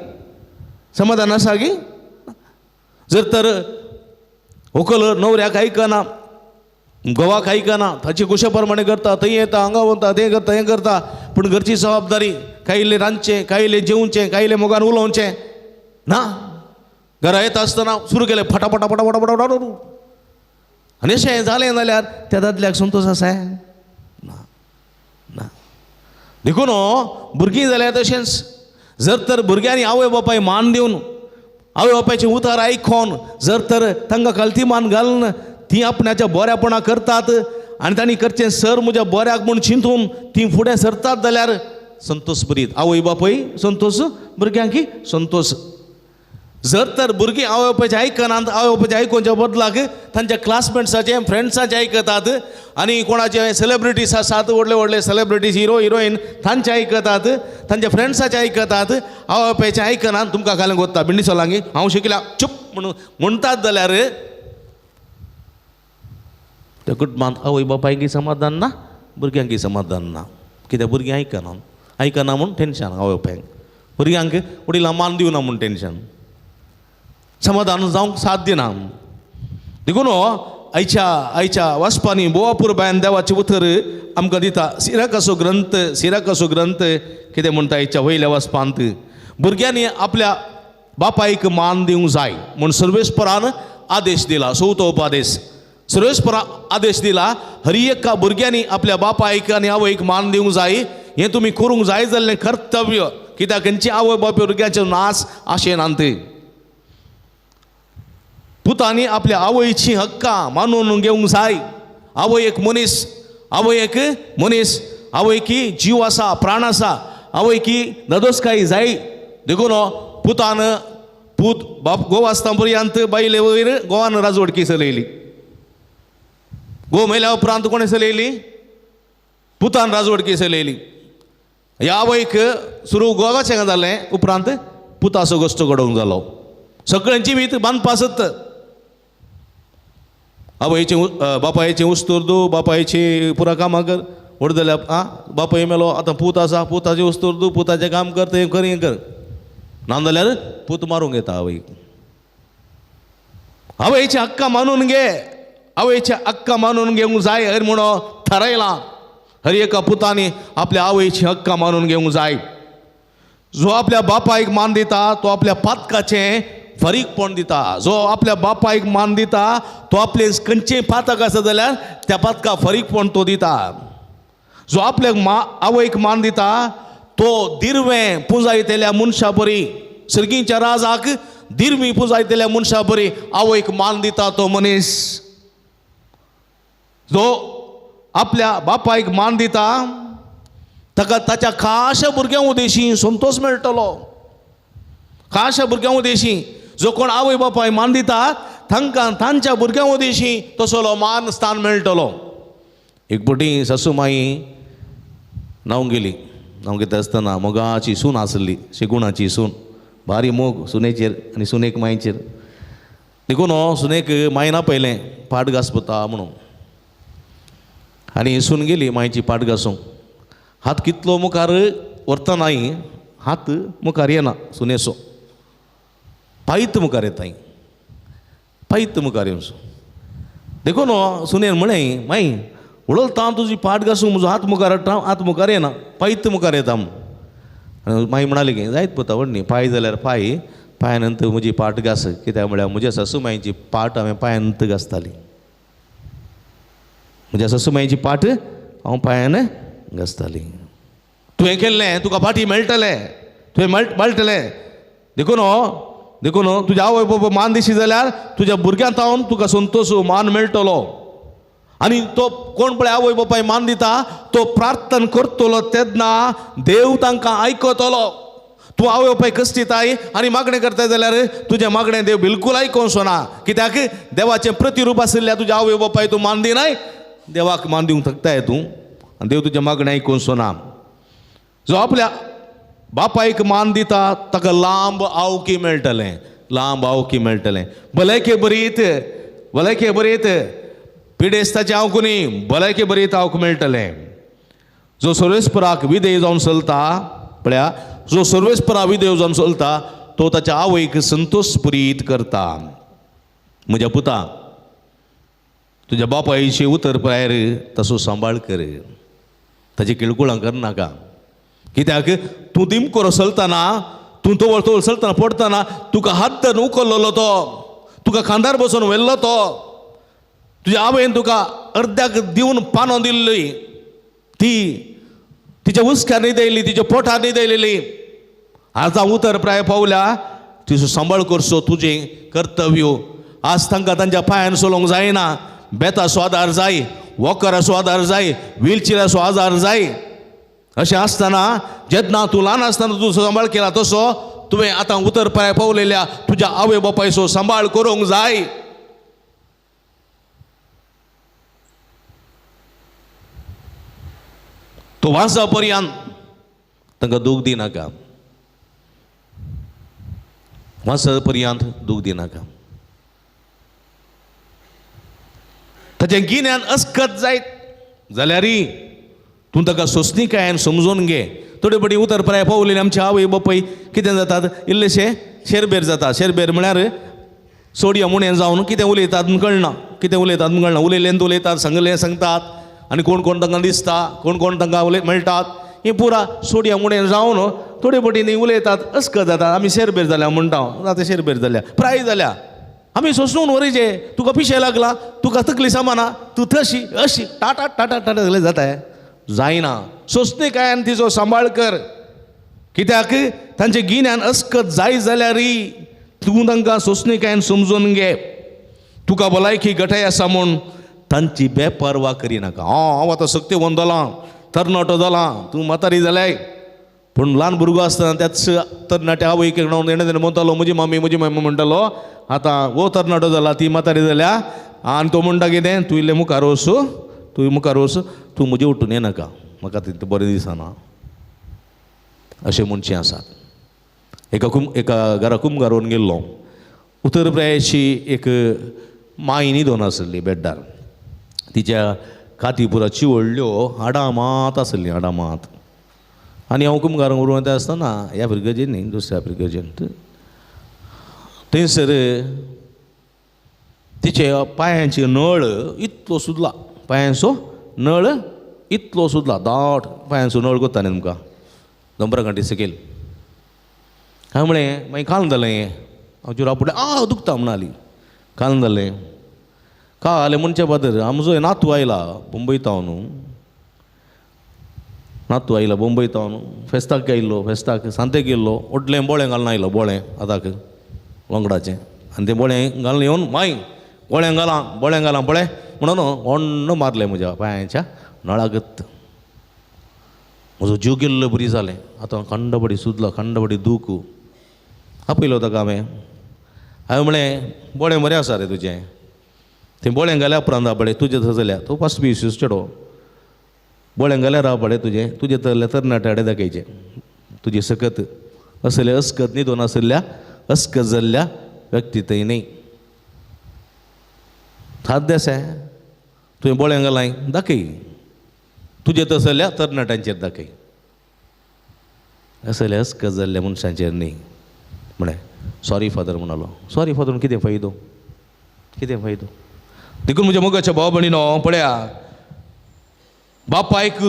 समाधान आसा गी? जर तर व्हंकल न्हवऱ्याक आयकना, घोवाक आयकना, ताचे कुशे प्रमाणे करता, थंय येता, हांगा वता, तें करता, हें करता, पूण घरची जबाबदारी, कांय इल्लें रांदचें, कांय इल्लें जेवचें, कांय इल्लें मोगान उलोवचें ना. घरा येता आसतना सुरू केलें फटाफटा फटाफटा फटाफट आनी अशें जालें जाल्यार त्या दादल्याक संतोश आसा ना ना. देखून भुरगीं जाल्यार तशेंच, जर तर भुरग्यांनी आवय बापाय मान दिवन, आवय बापायचें उतार आयकोन जर तर तांकां कलती मान घालून तीं आपणाच्या बऱ्यापणा करतात आनी तांणी करचें सर म्हज्या बऱ्याक म्हूण चिंतून तीं फुडें सरतात जाल्यार संतोश बरीत, आवय बापूय संतोश, भुरग्यांकी संतोश. जर तर भुरगीं आवय बापायचें आयकनात, आवय बापायचें आयकुच्या बदलाक तांच्या क्लासमेट्साचें, फ्रेंड्साचें आयकतात आनी कोणाचे सेलेब्रिटीज आसात, व्हडले व्हडले सेलेब्रिटीज, हिरो हिरोईन, तांचें आयकतात, तांच्या फ्रेंड्साचें आयकतात, आवय बापायचें आयकनात. तुमकां घालूंक वता बिंडी सोलांगी हांव शिकल्या चूप म्हणून म्हणटात जाल्यार त्या कुटुंबांत आवय बापायकी समाधान ना, भुरग्यांकी समाधान ना. कित्याक भुरगीं आयकना, आयकना म्हूण टेंशन आवय बापायक, भुरग्यांक वडिलां मान दिवना म्हूण टेंशन, समाधान जावंक साथ दिना. देखून आयच्या आयच्या वाचपांनी बोवापूर बायन देवाचें उतर आमकां दिता. सिराकाचो ग्रंथ, सिराकाचो ग्रंथ कितें म्हणटा आयच्या वयल्या वाचपांत, भुरग्यांनी आपल्या बापायक मान दिवंक जाय म्हूण सर्वेस्परान आदेश दिला. चवथो उपदेश, सर्वेस्परान आदेश दिला, हर एका भुरग्यांनी आपल्या बापायक आनी आवयक मान दिवंक जाय. हें तुमी करूंक जाय जाल्लें कर्तव्य, कित्याक खंयची आवय बापूय भुरग्यांचो नाश आशेनात. पुतांनी आपल्या आवयची हक्कां मानून घेवंक जाय. आवय एक मनीस, आवय एक मनीस, आवयकी जीव आसा, प्राण आसा, आवयकी नदोसकाय जाय. देखून पुतान पूत बाप गोव आसता पर्यंत बायले वयर गोवान राजवटकी चलयली. गोव मेल्या उपरांत कोणें चलयली? पुतान राजवटकी चलयली. ह्या आवयक सुरू गोवाचें जालें, उपरांत पुताचो गोश्ट घडोवंक जालो. सगळें जिवीत बांदपासत आवयचें बापायचें उस्तुर्दू, बापायची पुरा कामां कर, व्हड जाल्यार आं बापाय मेलो आतां पूत आसा, पुताचें उस्तुर्दू, पुताचें काम कर, तें कर, हें कर, ना जाल्यार पूत मारूंक येता आवयक. आवयच्या हक्का मानून घे, आवयच्या हक्का मानून घेवंक जाय हर म्हणून थारायलां. हर एका पुतांनी आपल्या आवयची हक्का मानून घेवंक जाय. जो आपल्या बापायक मान दिता तो आपल्या पातकाचें फारीकपण दिता. जो आपल्या बापायक मान दिता तो आपले खंयचें पातक आसा जाल्यार त्या पातका फारीकपण तो दिता. जो आपल्याक आवयक मान दिता तो दिरवें पुंजायतल्या मनशा बरी, सर्गीच्या राजाक दिरवी पुंजायतल्या मनशा बरी आवयक मान दिता तो मनीस। जो आपल्या बापायक मान दिता ताका ताच्या खाशा भुरग्यां उदेशी संतोश मेळटलो। खाशा भुरग्यां उदेशी जो कोण आवय बापाय मान दिता तांकां तांच्या भुरग्यां उदेशी तसलो मान स्थान मेळटलो। एक पटी सासू माई न्हावंक गेली, न्हावंक घेता आसतना मोगाची सून आसली, शेगुणाची सून, भारी मोग सुनेचेर आनी सुनेक मायचेर। देखून सुनेक मायन आपयलें पाट घासपता म्हणून, आनी सून गेली मायची पाट घासूंक। हात कितलो मुखार व्हरतनाय हात मुखार येना सुनेचो, पायत मुखार येताय, पायत मुखार येवचो। देखून सुनेन म्हळें माई उडलता हांव तुजी पाट घासूंक, म्हजो हात मुखार हाडटा, हात मुखार येना, पायत मुखार येता म्हूण। माई म्हणाली की जायत पोता व्हडली पांय जाल्यार पांय, पांया नंतर म्हजी पाट घास, कित्याक म्हळ्यार म्हज्या सासू माईची पाट हांवें पांयान घासताली, म्हज्या सासू माईची पाट हांव पांयान घासताली। तुवें केल्लें तुका फाटी मेळटलें, तुवें मेळटलें। देखून देखून तुज्या आवय बापाय मान दिशी जाल्यार तुज्या भुरग्यां तावन तुका संतोश मान मेळटलो। आनी तो कोण पळय आवय बापाय मान दिता तो प्रार्थना करतलो तेन्ना देव तांकां आयकतलो। तूं आवय बापाय कश्टिताय आनी मागणें करताय जाल्यार तुजें मागणें देव बिलकूल आयकोवचो ना, कित्याक देवाचें प्रतिरूप आशिल्ल्या तुज्या आवय बापाय तूं मान दिनाय, देवाक मान दिवंक थकताय तूं, आनी देव तुजें मागणें आयकोवचो ना। जो आपल्या बापायक मान दिता ताका लांब आवकी मेळटलें, लांब आवकी मेळटलें। भलायके बरीत, भलायके बरीत पिडेस्ताचें आवक न्ही, भलायके बरीत आवक मेळटलें। जो सर्वेस्पराक विधेय जावन चलता, पळया, जो सर्वेस्पराक विधेय जावन चलता तो ताच्या आवयक संतोश पुरीत करता। म्हज्या पुता, तुज्या बापायची उतर प्रायर तसो सांबाळ कर, ताची किळकुळां करनाका, कित्याक तूं दिमकोरो चलतना, तूं तवळ तवळ चलतना पडटना तुका हात धरून उखल्लो तो, तुका खांदार बसून व्हेल्लो तो, तुज्या आवयन तुका अर्द्याक दिवन पानो दिल्ली, ती तिच्या हुस्क्यार न्हिदयली, तिच्या पोटार न्हिदयलेली। आतां उतर प्राय पावल्या तिचो सांबाळ करचो तुजें कर्तव्य। आज तांकां तांच्या पांयान चलोवंक जायना, बेताचो आदार जाय, वॉकराचो आदार जाय, व्हीलचेराचो आदार जाय। अशें आसतना जेन्ना तूं ल्हान आसतना तूं सांबाळ केला तसो तुवें आतां उतर प्राय पावलेल्या तुज्या आवय बापायचो सांबाळ करूंक जाय। तो वाचा पर्यंत तांकां दूख दिनाका, वाचा पर्यंत दूख दिनाका। ताचें गिन्यान अस्कत जायत जाल्यारय तूं ताका सोंसणीकायेन समजून घे। थोडे पटी उतर प्राय पावलेली आमचे आवय बापाय कितें जातात, इल्लेशे शेरबेर जाता। शेरबेर म्हळ्यार सोडया मुणें जावन कितें उलयतात म्हूण कळना, कितें उलयतात म्हूण कळना, उलयलें उलयतात, सांगलें सांगतात, आनी कोण कोण तांकां दिसता, कोण कोण तांकां उलय मेळटात, हें पुरा सोडया मुणें जावन थोडे पटी न्ही उलयतात, अस्कत जाता। आमी शेरबेर जाल्या म्हणटा, आतां शेरबेर जाल्या, प्राय जाल्या, आमी सोंसून व्हरीचे, तुका पिशें लागला, तुका तकली सामाना, तूं तशी अशी टाटा टाटा टाटा सगळें जाता, जायना। सोंसणीकायेन तिचो सांबाळ कर, कित्याक तांचें गिन्यान अस्कत जाय जाल्यारय तूं तांकां सोंसणीकायेन समजून घे। तुका भलायकी घटाय आसा म्हूण तांची बेपर्वा करिनाका। हांव आतां सक्तेवन जालां, तरणाटो जालां, तूं म्हातारी जाल्याय, पूण ल्हान भुरगो आसतना त्याच तरणाट्या आवयक येणें तेणें म्हणटालो म्हजी मम्मी म्हजी मम्मी म्हणटालो। आतां हो तरणाटो जाला, ती म्हातारी जाल्या, आनी तो म्हणटा कितें, तूं इल्लें मुखार वचू, तूं मुखार वच, तूं म्हजें उठून येनाका, म्हाका तितलें बरें दिसना, अशें म्हणचें आसात। एका घरा कुमगारोवन गेल्लो, उतर प्रायेची एक माय न्हिदोन आसली बेड्डार, तिच्या काती पुरा चिवडल्यो हाडां मात आसलीं, हाडां मात। आनी हांव कुमगारांक व्हरून वता आसतना ह्या फिरगर्जेन न्ही दुसऱ्या फिरगर्जेंत, थंयसर तिचे पांयांची नळ इतलो सुदला, पांयांचो नळ इतलो सुदला, दाट पांयांचो नळ कोत्ता न्ही तुमकां दोंबरा गांठी सकयल। हांवें म्हळें मागीर काल जालें हें, हांव जुरा फुडें आ दुखता म्हणाली, काल जालें काल म्हणचे फादर आमचो नातू आयला मुंबय तावन, नातू आयलो बोंबय तावन फेस्ताक आयलो, फेस्ताक सांतेक येयल्लो, व्हडलें बोळें घालून आयलो, बोळें आताक लोंगडाचें, आनी तें बोळें घालून येवन माय बोळें घालां बोळें घालां पळय म्हणून ओण्ण मारलें म्हज्या पांयाच्या नळागत. म्हजो जीव गेल्लो बरी जालें. आतां खंडबडी सुजलो, खंडबडी दूख. आपयलो ताका हांवें, हांवें म्हळें बोळें बरें आसा रे तुजें, तें बोळें घाल्या उपरांत पळय तुजें थंय जाल्यार तो फर्स्ट बी चेडो, बोळें घाल्यार राव पळय तुजें तुजें तरल्या तरणाटे हाडे दाखयचें तुजी सकत असले अस्कत न्हिदून आशिल्ल्या अस्कत जाल्ल्या व्यक्ती थंय न्ही. साद्य आसा तुवें बोळें घालाय दाखय तुजें तसल्या तरणाट्यांचेर दाखय, असले अस्कत जाल्ल्या मनशांचेर न्ही. म्हळें सॉरी फादर म्हणालो. सॉरी फादर कितें फायदो, कितें फायदो? देखून म्हज्या मोगाच्या भाव भयणीनो पळया, बापायक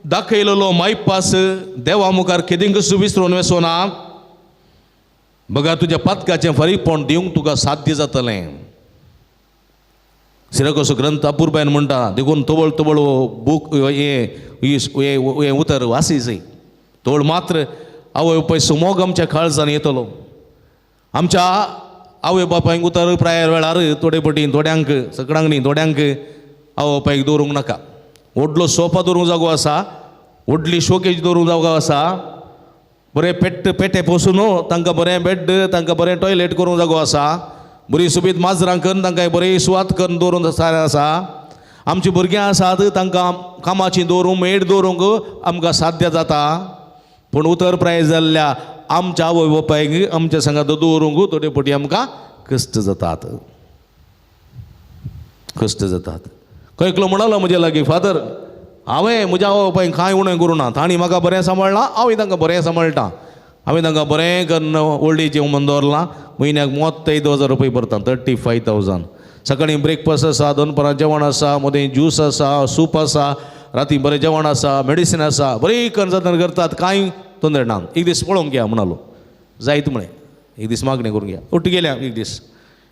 दाखयलेलो मायपास देवा मुखार केदिंकूच विसरून वचना. बघा तुज्या पातकाचें फारीकपण दिवंक तुका साध्य जातलें. सिराकोसो ग्रंथ अपुरबायन म्हणटा, देखून तवळ तवळ बूक हें उतर वासीजय. तवळ मात्र आवय बापाय सुमोग आमच्या काळजान येतलो. आमच्या आवय बापायक उतर प्रायर वेळार थोडे पटी थोड्यांक सगळ्यांक न्ही थोड्यांक आवय बापायक दवरूंक नाका. व्हडलो सोफा दवरूंक जागो आसा, व्हडली शोकेज दवरूंक जागो आसा, बरें पेट पेटे पोसून तांकां बरें बेड, तांकां बरें टॉयलेट करूंक जागो आसा, बरी सोबीत माजरां करून तांकां बरी सुवात करून दवरूंक आसा. आमचीं भुरगीं आसात तांकां कामाची दवरूंक मेड दवरूंक आमकां साध्य जाता. पूण उतर प्राय जाल्ल्या आमच्या आवय बापायक आमच्या सांगात दवरूंक थोडे पटी आमकां कश्ट जातात, कश्ट जातात. खंय एकलो म्हणालो म्हजे लागीं, फादर हांवें म्हज्या आवय बापायक कांय उणें करूं ना, तांणी म्हाका बरें सांबाळ्ळां, हांवूय तांकां बरें सांबाळटा, हांवें तांकां बरें करून ओल्ड एज होमान दवरलां, म्हयन्याक 35,000 रुपये भरता, 35,000. सकाळीं ब्रेकफास्ट आसा, दनपरां जेवण आसा, मदें ज्यूस आसा, सूप आसा, राती बरें जेवण आसा, मेडिसीन आसा, बरी कन्सल्टन करतात, कांय तोंदर ना. एक दीस पळोवंक या म्हणालो, जायत म्हळें, एक दीस मागणें करूंक या. उठ गेल्या एक दीस,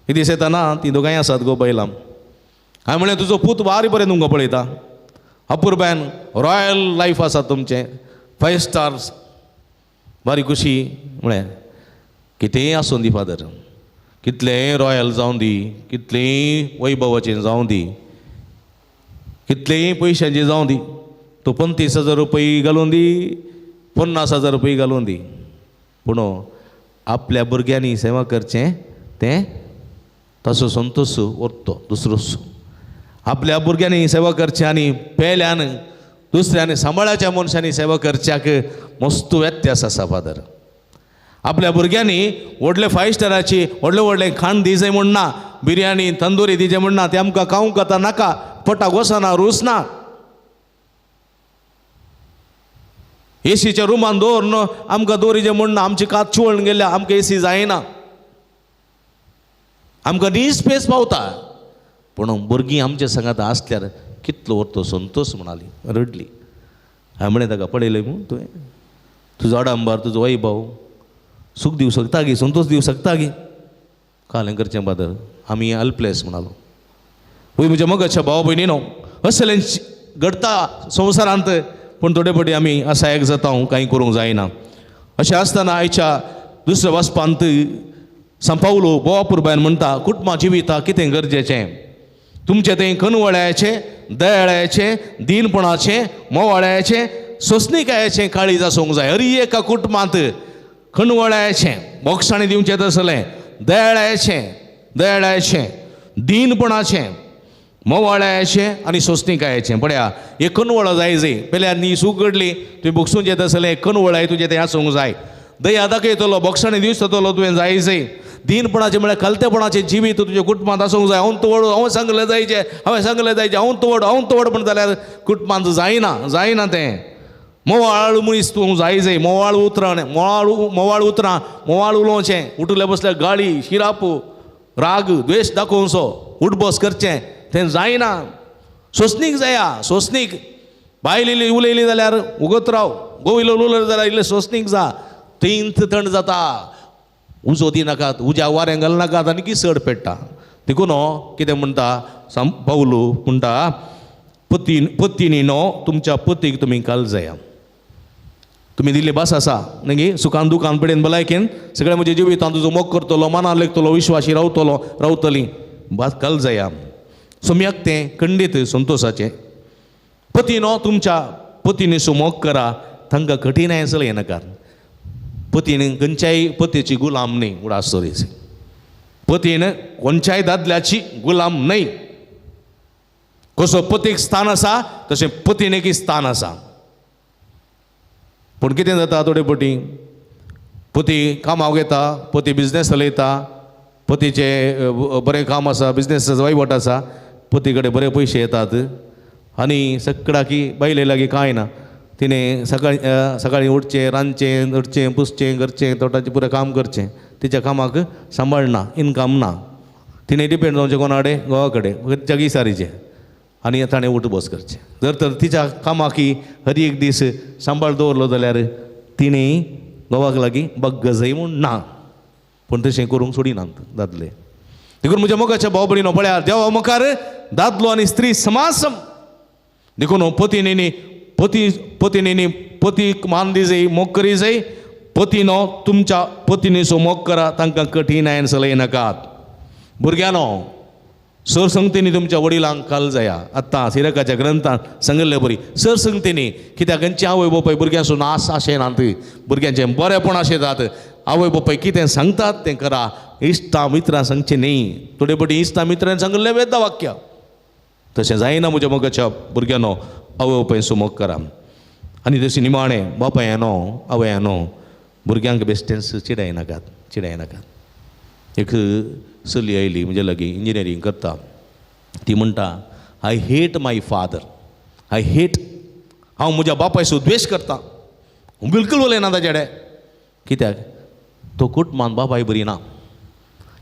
एक दीस येताना ती दोगांय आसात गो बैलां. हांवें म्हणलें तुजो पूत वारी बरें तुमकां पळयता, अपुरबायन रॉयल लायफ आसा तुमचें, 5 स्टार्स, बारी खुशी. म्हळें कितेंय आसूं दी फादर, कितलेंय रॉयल जावं दी, कितलेंय वैभवाचें जावं दी, कितलेंय पयशांचें जावं दी, तूं 35,000 रुपये घालून दी, 50,000 रुपये घालून दी, पूण आपल्या भुरग्यांनी सेवा करचें तें ताचो संतोश उरतो दुसरोच. आपल्या भुरग्यांनी सेवा करचें आनी पेल्यान दुसऱ्यांनी सांबाळाच्या मनशांनी सेवा करच्याक मस्त व्यत्यास आसा फादर. आपल्या भुरग्यांनी व्हडले 5 स्टाराची व्हडलें व्हडलें खाण दिजय म्हण ना, बिरयानी तंदुरी दिजे म्हण ना, तें आमकां खावंक आतां नाका, पोटाक वचना, रूच ना. एसीच्या रुमान दवरून आमकां दवरिजे म्हण ना, आमची कात चिवळून गेल्या, आमकां एसी जायना, आमकां नी स्पेस पावता. पूण भुरगीं आमच्या सांगात आसल्यार कितलो व्हरतो संतोश म्हणाली, रडली. हांवें म्हणलें ताका पळयलें मू तुवें, तुजो आडंबर, तुजो वैभव सूख दिवं शकता गी, संतोश दिवं शकता गी? कालें करचें फादर, आमी अल्पलेस म्हणालो. वय म्हज्या मोगाच्या भाव भयणी न्हू, असलें घडटा संवसारांत, पूण थोडे फावटी आमी असायक जाता, कांय करूंक जायना. अशें आसतना आयच्या दुसऱ्या वाचपांत सांपावलो बोवा पुरबायन म्हणटा, कुटुंबा जिविता कितें गरजेचें, तुमचें तें कनवळ्याचें, दयाळ्याचें, दीनपणाचें, मोवाळ्याचें, सोंसणीकायेचें काळीज आसूंक जाय. हरी एका कुटुंबांत कणवळ्याचें बोगसाणें दिवचें तसलें, दयाळ्याचें, दयाळ्याचें, दीनपणाचें, मोवाळ्याचें आनी सोंसणीकायेचें. पळया एक कणवळो जाय जाय, पेल्या न्ही सूख घडली तुवें बोगसून येत आसलें, कणवळाय तुजें तें आसूंक जाय. दया दाखयतलो, बोगसाणें दिवचलो तुवें जाय जाय. दीनपणाचें म्हळ्यार कलतेपणाचें जिवीत तुज्या कुटुंबांत आसूंक जाय. हांव तवड, हांव सांगलें जायचें, हांवें सांगलें जायचें, हांव तवड, हांव तवड म्हण जाल्यार कुटुंबांत जायना, जायना तें. मोवाळ मनीस तूं जाय जाय, मोवाळ उतरां, मोवाळ मोवाळ उतरां, मोवाळ उलोवचें, उठले बसल्यार गाळी, शिराप, राग, द्वेश दाखोवचो, उठबस करचें तें जायना. सोंसणीक जाया, सोंसणीक. बायल इल्ली उलयली जाल्यार उगत राव, घोव इल्लो उलयलो जाल्यार इल्लें सोंसणीक जा, थंयच थंड जाता. उजो दिनाकात, उज्या वारें घालनाकात आनी की चड पेट्टा. देखून कितें म्हणटा पावलू म्हणटा, पती पत्तीनी न्हू तुमच्या पतीक तुमी काल जाया. तुमी दिल्ली भास आसा न्ही सुखान दुखान पिडेन भलायकेन सगळें म्हज्या जिवितान तुजो मोग करतलो, मनान लेखतलो, विश्वाशी रावतलो, रावतली भास कल जाया. सोम्याक तें खंडीत संतोशाचें. पतीनो तुमच्या पतीनीसो मोग करा, तांकां कठीणाय चलय नाकात. पतीन खंयच्याय पतीची गुलाम न्ही, उडास दवरीची. पतीन कोणच्याय दादल्याची गुलाम न्हय. कसो पतीक स्थान आसा तशें पतीनेकय स्थान आसा. पूण कितें जाता थोडे पटी पती कामाक येता, पती बिजनेस चलयता, पतीचें बरें काम आसा, बिजनेस वयवट आसा, पती कडेन बरे पयशे येतात आनी सगळ्याकी बायले लागीं कांय ना. तिणें सकाळीं सकाळीं उठचें, रांदचें, उठचें, पुसचें, करचें, तोटाचें पुरें काम करचें. तिच्या कामाक सांबाळना, इनकम ना. तिणें डिपेंड जावचें कोणा कडेन, घोवा कडेन, जगी सारीचें आनी ताणें उठ बस करचें. जर तर तिच्या कामाकी हर एक दीस सांबाळ दवरलो जाल्यार तिणें घोवाक लागीं बग्ग जाय म्हूण ना. पूण तशें करूंक सोडिनात दादले. देखून म्हज्या मोगाच्या भाव भयणीनो पळया, देवा मुखार दादलो आनी स्त्री समासम. देखून पतीनेनी पती पतीनेनी पतीक मान दी जाय, मोग करी जाय. पतीनो तुमच्या पतीनेचो मोग करा, तांकां कठीणायेन चलय नाकात. भुरग्यांनो सरसंगतींनी तुमच्या वडिलांक काल जाया. आतां सिरकाच्या ग्रंथान सांगिल्ले बरी सरसंगतींनी, कित्याक खंयची आवय बापाय भुरग्यांचो नाश आशेनात, भुरग्यांचें बरेंपण आशेतात. आवय बापाय कितें सांगतात तें करा, इश्टां मित्रां सांगचें न्ही. थोडे पटी इश्टां मित्रांनी सांगिल्लें वेद वाक्य, तशें जायना म्हज्या मोगाच्या भुरग्यांनो. आवय बापायचो मोग करा. आनी तशें निमाणें बापायनो आवयानो भुरग्यांक बेश्टेंच चिडायनाकात, चिडायनाकात. एक चली आयली म्हज्या लागीं, इंजिनियरींग करता. ती म्हणटा, I hate my father, I hate, हांव म्हज्या बापायचो द्वेश करता, बिलकूल उलयना ताजे कडेन. कित्याक तो कुटुंबान बापाय बरी ना,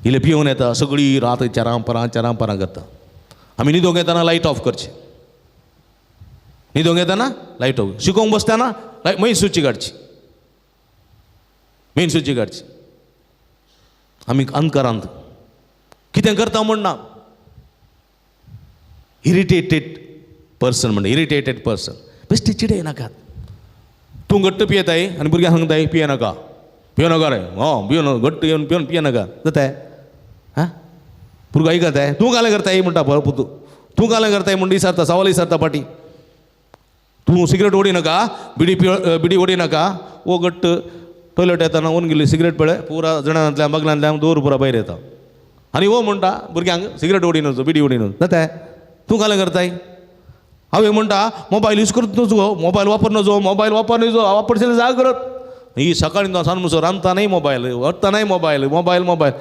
इल्लें पिवन येता, सगळी रात चारां परां चारां परां करता. आमी न्हिदोंक येतना लायट ऑफ करची, न्हिदोंक येतना लायट ऑफ, शिकोवंक बसतना लायट मेन सुची काडची, मेन सुची काडची. आमी अंधकारांत कितें करता म्हूण ना. इरिटेटेड पर्सन म्हणटा, इरिटेटेड पर्सन बेश्टे चिडय नाकात. तूं घट्ट पियेताय आनी भुरग्यांक सांगताय पिये नाका, पियो नाका रे, हय पियो, घट्ट घेवन पिवन पिये नाका जाताय. हां भुरगो आयकताय, तूं कालें करताय म्हणटा पुतू, तूं कालें करताय म्हूण विचारता, सवाल विचारता पाटी. तूं सिगरेट ओडी नाका, बिडी पियो, बिडी ओडी नाका. वो घट्ट टॉयलेट येताना ओन गेली सिगरेट पळय पुरा जणांतल्यान बगलांतल्यान दोर पुरा भायर येता. आनी वो म्हणटा भुरग्यांक सिगरेट ओडी न्हू, बिडी ओडी न्हू जाताय. तूं कालें करताय? हांव म्हणटा मोबायल यूज करत नजो, मोबायल वापर नजो, मोबायल वापर नजो, वापरशें जागृत. ही सकाळीं सांज म्हणसर रांदता न्हय मोबायल, व्हरता न्हय मोबायल, मोबायल मोबायल.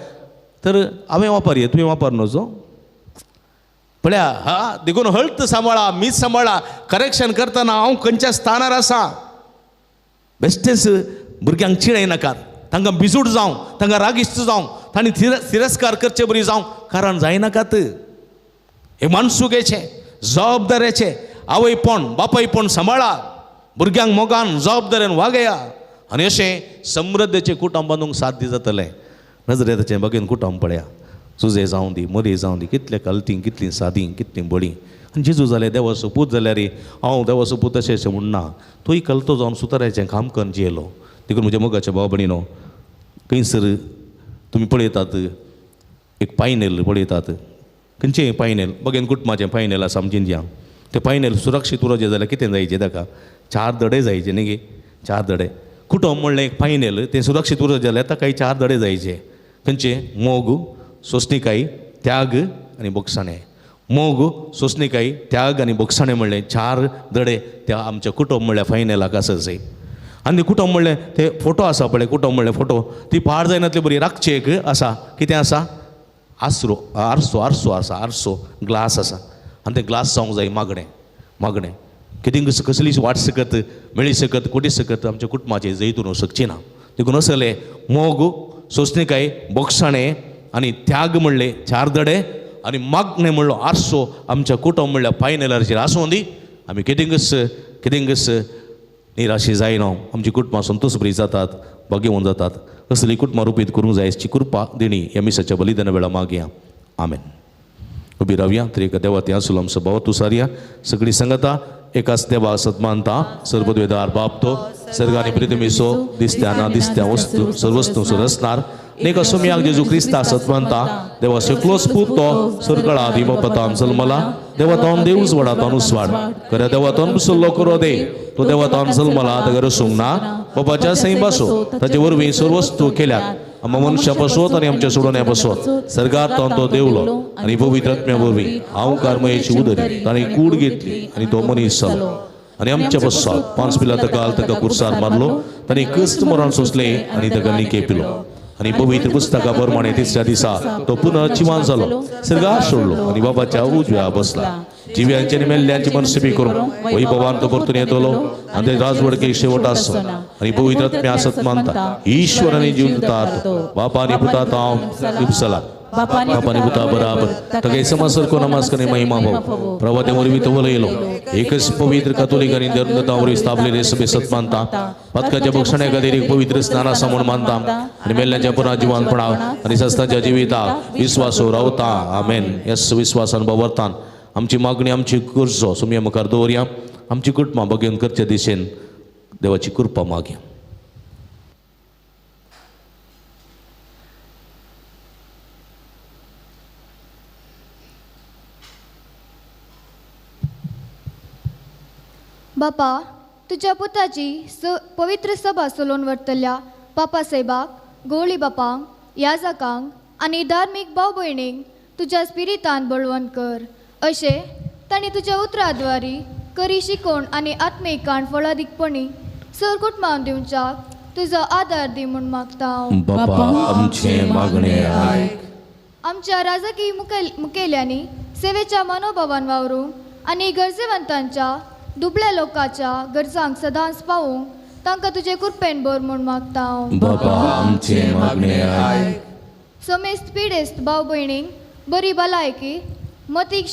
तर हांवें वापर ये, तुवें वापर नजो. पळया हा, देखून हळत सांबाळा, मीच सांबाळा. करेक्शन करतना हांव खंयच्या स्थानार आसा. बेश्टेंच भुरग्यांक चिडय नाकात, तांकां बिजूट जावं, तांकां रागिश्ट जावं, तांणी तिरस्कार करचे बरी जावं, कारण जायनाकात. हे मानसुकेचें जबाबदारेचें आवयपण बापायपण सांबाळा, भुरग्यांक मोगान जबाबदारेन वागया आनी अशें समृद्धेचें कुटुंब बांदूंक साध्य जातलें. नजरेताचें बगेन कुटुंब पळया, सुजे जावं दी, मरी जावं दी, कितले कलतीं, कितलीं सादी, कितलीं बळीं. आनी जेजू जालें देवाचो पूत जाल्यार हांव देवाचो पूत अशें अशें म्हणना, तूंय कलतो जावन सुताराचें काम करून जियेलो. देखून म्हज्या मोगाच्या भाव भयणीनो, खंयसर तुमी पळयतात एक पायनेल पळयतात, खंयचें पायनेल बगेन कुटुंबाचें पायनेल आसा आमच्या इंडियान. तें पायनेल सुरक्षीत उरचें जाल्यार कितें जायचें ताका? चार धडे जायचे न्ही गे, चार धडे. कुटुंब म्हणलें एक पायनेल, तें सुरक्षीत उरचें जाल्यार ताका चार धडे जायचे. खंयचे? मोग, सोंसणीकाय, त्याग आनी बोगसाणें. मोग, सोंसणीकाय, त्याग आनी बोगसाणें म्हणलें चार धडे त्या आमच्या कुटुंब म्हणल्यार फायनेलाक आसा जाय. आनी कुटुंब म्हणलें ते फोटो आसा पळय, कुटुंब म्हणलें फोटो ती पाड जायनातली बरी राखची एक आसा. कितें आसा? आसरो, आरसो, आरसो आसा, आरसो ग्लास आसा. आनी तें ग्लास जावंक जाय मागणें, मागणें कितें कसलीच वाट सकत मेळी सकत कोटी सकत आमच्या कुटुंबाचेर जैतून शकची ना. देखून असलें मोग, सोंसणीकाय, बोगसाणें आनी त्याग म्हणलें चार धडे आनी मागणें म्हणलो आरसो आमच्या कुटुंब म्हणल्यार पायनेलाचेर आसूं दी. आमी कितेंकच कितेंकच निराशी जायना, आमची कुटुंबां संतोश बरी जातात, भाग्यवंत जातात. असली कुटुंबां रुपीत करूंक जाय अशी कृपा दिणी ह्या मिसाच्या बलिदाना वेळा मागया. आमेन. उबी रावया. त्रिएक देवा ते आसूल आमचो भाव तुसारया. सगळी संगता एकाच देवा सदमानता, सर्वद्वेदार बाप तो, सर्ग आनी पृथ्वीचो दिसत्या ना दिसत्या वस्तू सर्वस्तू रचणार नेका सोमयाक जेजू क्रिस्ता सतवंता देवा सकलोच पूत तो सरकळा दिमपतान जल्मला देवा तोन देव उजवाडा तोन उसवाड खऱ्या देवा तोन पुसल्लो करो दे तो देवा तोन जल्मला ताका रसूंक ना बाबाच्या सैं बसो ताचे वरवीं सर्व वस्तू केल्यात आमकां मनशां बसवत आनी आमच्या सोडोवण्या बसवत सर्गात तोन तो देवलो आनी पवित्र आत्म्या वरवीं हांव कारमयेची उदरी ताणें कूड घेतली आनी तो मनीस जालो आनी आमच्या बसात 5 पिला ताका ताका कुर्सार मारलो ताणें कश्ट मरण सोंसलें आनी ताका निके पिलो आनी पवित्र पुस्तका प्रमाणे तिसऱ्या दिसा तो पुनः जिवान जालो सर्गार सोडलो आनी बाबाच्या उजव्या बसला जिव्यांचे आनी मेल्ल्यांची मनसेबी करून वैभवान तो परतून येतलो आनी ते राजवडके शेवट आसो आनी पवित्र आत्म्या सत मानता ईश्वर आनी जीव दिता बापा आनी पुता हांव दिपसला बापानी पुता बराबर ताका समसरको नमस्कार महिमा भाव प्रभाते वरवीं तो उलयलो एकच पवित्र कातोलीक आनी धर्मदता वरवीं स्थापलेले सभे सत मानता पातकाच्या बक्षण्या खातीर एक पवित्र स्नान आसा म्हूण मानता आनी मेल्ल्याच्या पुनर्जिवनपणा आनी सस्ताच्या जिविताक विस्वासो रावता आमेन. ह्या विस्वासान बवरतान आमची मागणी आमची गरजो सुमया मुखार दवरया आमची कुटुंबां बगेवन करचे दिशेन देवाची कृपा मागया. बापा तुज्या पुताची पवित्र सभा चलोवन व्हरतल्या पापा साहेबाक गोवळी बापांक याजकांक आनी धार्मीक भाव भयणींक तुज्या स्पिरितान बळवंत कर अशें तांणी तुज्या उतराद्वारी करी शिकोवण आनी आत्मीक काण फळादीकपणी सर कुटुंबान दिवच्याक तुजो आदार दी म्हूण मागता हांव. बापा आमचें मागणें आयक. आमच्या राजकीय मुखेल्यांनी सेवेच्या मनोभावान वावरूंक आनी गरजेवंतांच्या दुबळ्या लोकांच्या गरजांक सदांच पावूंक तांकां तुजे कृपेन भर म्हूण मागता हांव. बाबा आमचें मागणें आयक. समेस्त पिडेस्त भाव भयणींक बरी भलायकी मतीक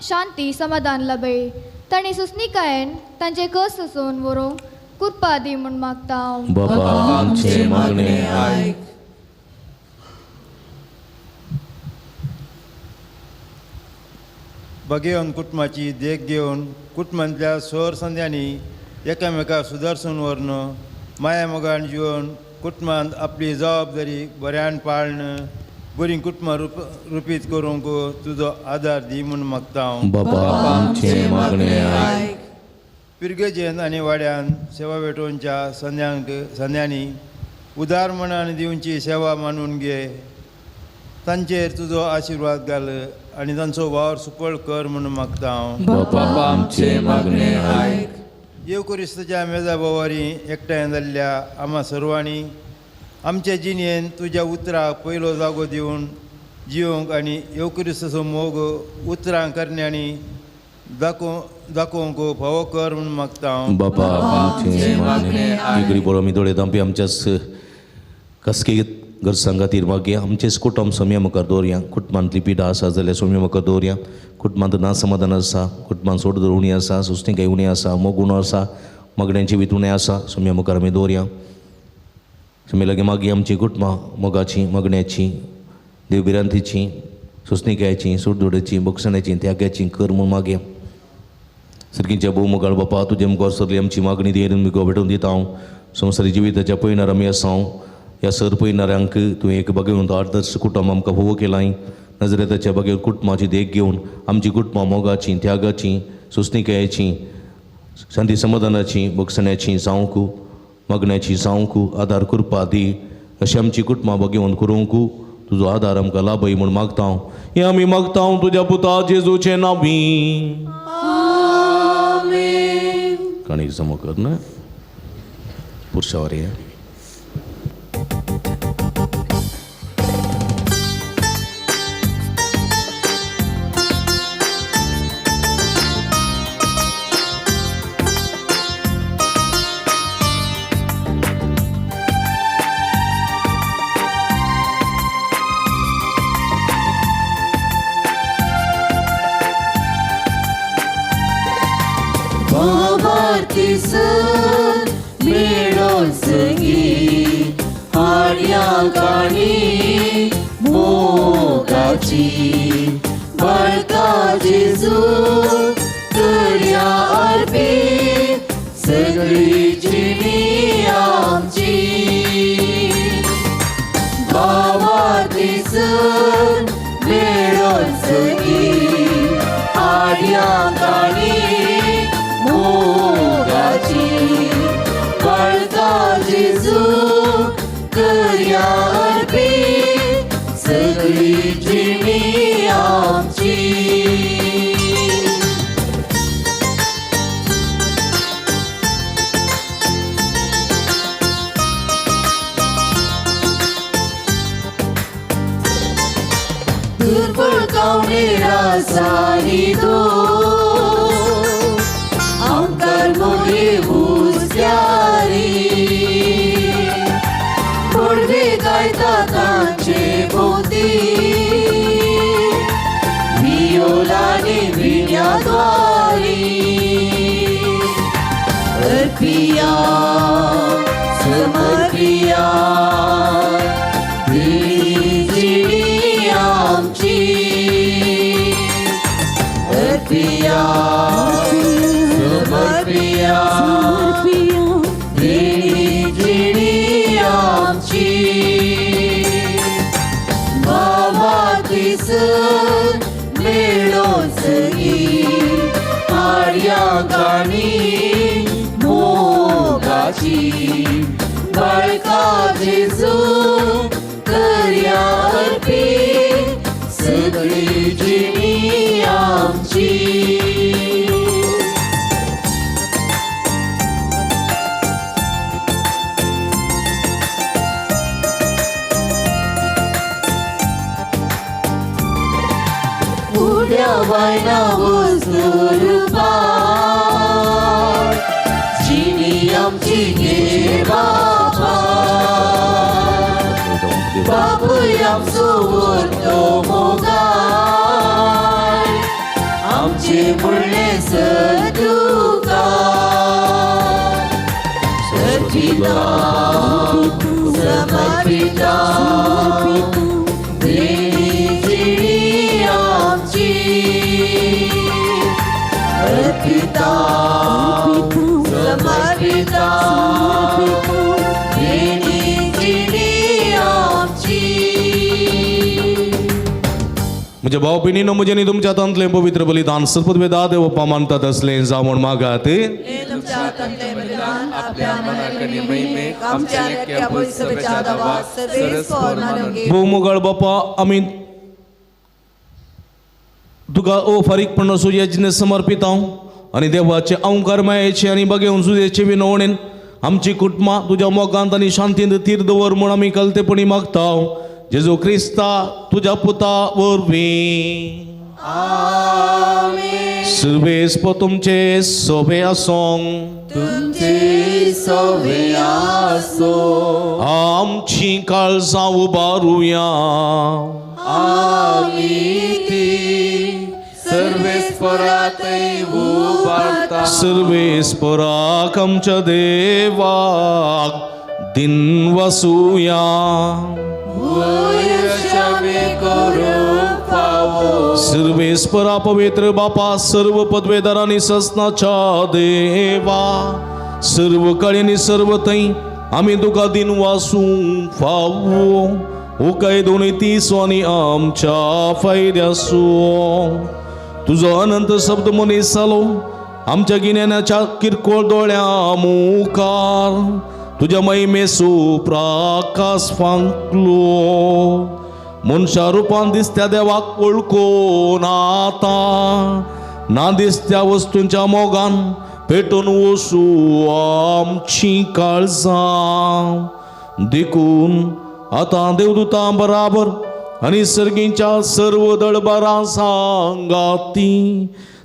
शांती समाधान लाभय तांणी सुसणिकायेन तांचे कस सोसून व्हरूंक कृपा दी म्हूण मागता हांव. बाबा आमचें मागणें आयक. बगेवन कुटुंबाची देख घेवन कुटुंबांतल्या सोर संद्यांनी एकामेका सुदारसून व्हरून माया मोगान जिवन कुटुंबांत आपली जबाबदारी बऱ्यान पाळन बरीं कुटुंबां रुपीत करूंक तुजो आदार दी म्हूण मागता हांव. बाबा आमचें मागणें आयक. पिरगेजेन आनी वाड्यान सेवा भेटोवच्या संद्यांनी उदार मनान दिवची सेवा मानून घे तांचेर तुजो आशिर्वाद घाल आनी तांचो वावर सुफळ कर म्हूण मागता हांव. बाबा आमचें मागणें आयक. येव क्रिस्ताच्या मेजा भोवारी एकठांय जाल्ल्या आमा सर्वांनी आमचे जिणेन तुज्या उतराक पयलो जागो दिवन जिवंक आनी येव क्रिस्ताचो मोग उतरां करण्यांनी दाखोवंक फावो कर म्हूण मागता हांव. बाबा आमचें मागणें आयक. बरो आमी दोळे धांपी आमच्याच कसके गरजां खातीर मागया आमचेच कुटुंब सोम्या मुखार दवरया. कुटुंबांतली पिडा आसा जाल्यार सोम्या मुखार दवरया. कुटुंबांत ना समाधान आसा, कुटुंबांत सोड उणी आसा, सुस्तिकाय उणी आसा, मोग उणो आसा, मागण्यांची जिवीत उणें आसा, सोम्या मुखार आमी दवरया. सोम्या लागीं मागया आमची कुटुंबां मोगाची, मागण्याची, देवभिरांतीची, सुस्निकायची, सोडदोडेची, बक्षण्याची, त्यागाची कर म्हूण मागया. सर्गीच्या भोव मोगाळ बापा तुजे मुखार सरली आमची मागणी देरून मिगो भेटून दिता हांव. संवसारी जिविताच्या पयणार आमी आसा हांव. ह्या सर पयणाऱ्यांक तुवें एक बगेवन आदर्श कुटुंब आमकां फावो केलां. नजरेताच्या बगेवन कुटुंबाची देख घेवन आमची कुटुंबां मोगाची, त्यागाची, सुस्निकायेची, शांती समाधानाची, बक्षण्याची जावंक, मागण्याची जावंक आदार कृपा दी. अशी आमची कुटुंबां बगेवन करूंक तुजो आदार आमकां लाभय म्हूण मागता हांव. हें आमी मागता हांव तुज्या पुता जेजूचे नांवी. कणीक जमो कर ना पुरशावर. बाळका जेजू करया अर्पी सगळी जिणी मेळोन सगी आड्या काणी मोगाची बळका जेजू करया अर्पीत सगळी जिणी आमची. रासानी दो आमकार मोगे हुस्यारी पडवे गायता तांचे भोवती वियोलानी विण्या द्वारी अर्पिया समर्पिया जिणी आमची अर्पिया समर्पिया जिणी आमची. बाबा थंयसर मेळोन सगी आड्या गाणी मोगाची बाळका जेजू करया अर्पीत सगळी जिणी आमची. उड्या वायना वस्तू रुपात जिणी आमची गे बापा बापूय आमचो उरतो मोगाळ आमचे म्हणले सदुका अर्पिता समर्पिता देणी जिणी आमची अर्पिता समर्पिता देणी जिणी आमची. म्हज्या भाव भयणीनो म्हजें न्ही तुमच्या हातांतलें पवित्र बलिदान सर्पवेदा देव मानतात असलें जावण मागात. भोव बापा आमी तुका ओ फारीकपण सुर्याजीने समर्पित हांव आनी देवाचे अंकार मायेचे आनी बगेवन सुजेचे विनवणेन आमची कुटुंबां तुज्या मोगांत आनी शांतींत तीर दवर म्हूण आमी कलतेपणी मागता. जेजू क्रिस्ता तुज्या पुता वरवीं. सर्वेस्प तुमचे सोबे आसोंक तुमचे सोबे आसो. आमची काळजां उबारुया. आमी ती सर्वेस्परातय उबारता. सर्वेस्पराक आमच्या देवाक दिन वसुया. सर्वेस्परा पवित्र बापा सर्व पदवेदारांनी ससनाच्या देवा सर्व कळेनी सर्व थंय आमी तुका दिन वासूंक फावो उकाय दोनूय तीस आनी आमच्या फायद्यासो तुजो अनंत शब्द मनीस जालो आमच्या गिन्यानाच्या किरकोळ दोळ्या मुखार तुज्या महिमेसो प्राकास फांकलो मनशा रुपान दिसत्या देवाक वळखून आतां ना दिसत्या वस्तूंच्या मोगान पेटून वसू आमची काळजां देखून आतां देवदूतां बराबर आनी सर्गींच्या सर्व दळबारां सांगाती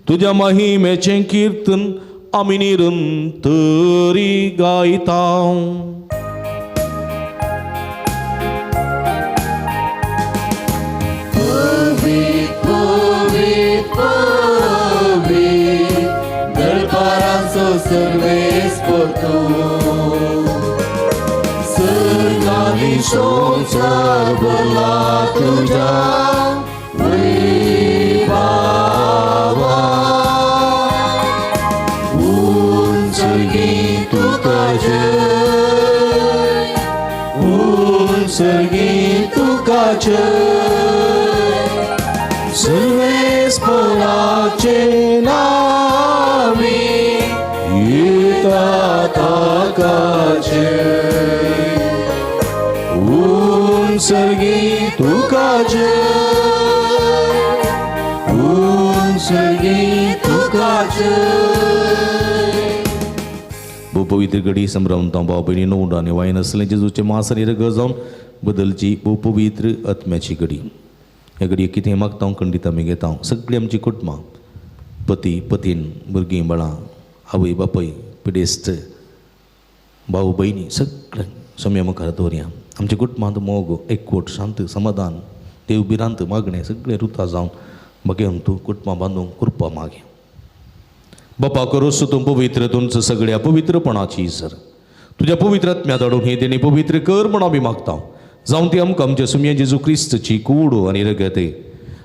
तुज्या महिमेचें किर्तन आमी निरंतरी गायता. सर्वेस्पर सर्गानी संवसार भरला तुज्या वैभावान. उंच तुका जय, उंच तुका जय. सर्वेस्पराचे नावी येता ताका जय, उंचगी तुका जय, उंचगी तुका जय. भोवपवित्र घडी संभ्रमता भाव भयणी नो आनी वायन आसलें जेजूचें मास आनी रगत जावन बदलची भोवपवित्र आत्म्याची घडी. ह्या घडयेक कितें मागता खंडीत आमी घेता. सगळीं आमची कुटुंबां, पती पतीन, भुरगीं बाळां, आवय बापूय, पिडेस्त भाव भयणी सगळें सोम्या मुखार दवरया. आमच्या कुटुंबांत मोग, एकवट, शांत, समाधान, देव भिरांत, मागणें सगळें रुता जावन बघेवन तूं कुटुंबां बांदूंक कृपा मागे. बापा करोस तूं पवित्र तुमचं सगळ्या पवित्रपणाची सर तुज्या पवित्र आत्म्या धाडून हे तेणी पवित्र कर म्हण आमी मागता. जावन ती आमकां आमच्या सुमया जेजू क्रिस्तची कूड आनी रगत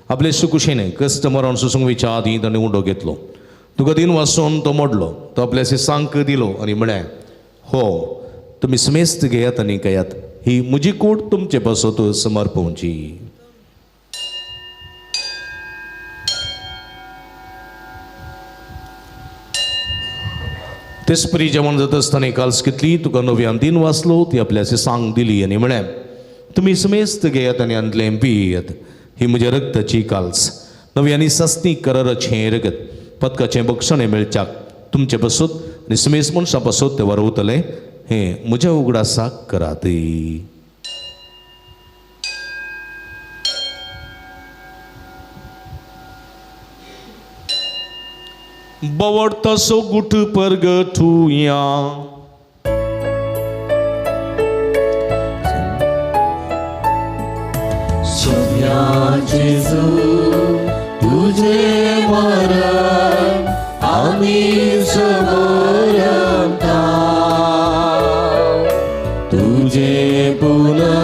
आपले सुकुशेन कश्ट मरण सुसंगवेच्या आदीं ताणें उंडो घेतलो. तुका दिन वासून तो मोडलो, तो आपल्या सांक दिलो आनी म्हळें, हो तुमी समेस्त घेयात आनी घेयात, ही म्हजी कूड तुमचे पासत समर्पवची. तेचपरी जेवण जाता आसतना काल्स घेतली, तुका नव्यान दिन वाचलो, ती आपल्या सांग दिली आनी म्हळें, तुमी समेस्त घेयात आनी आंतलें पियेयात, ही म्हज्या रक्ताची काल्स, नवी आनी सासणी कराराचें रगत, पदकाचें बक्षणें मेळच्याक तुमचे पासत आनी समेस्त मनशां पासत तें वरवतलें, हें म्हज्या उगडासाक करात. बवडतसो गुट परगटुया. सोम्या जेजू तुझे मरण आमी समरता, तुझे पुनर्जीवन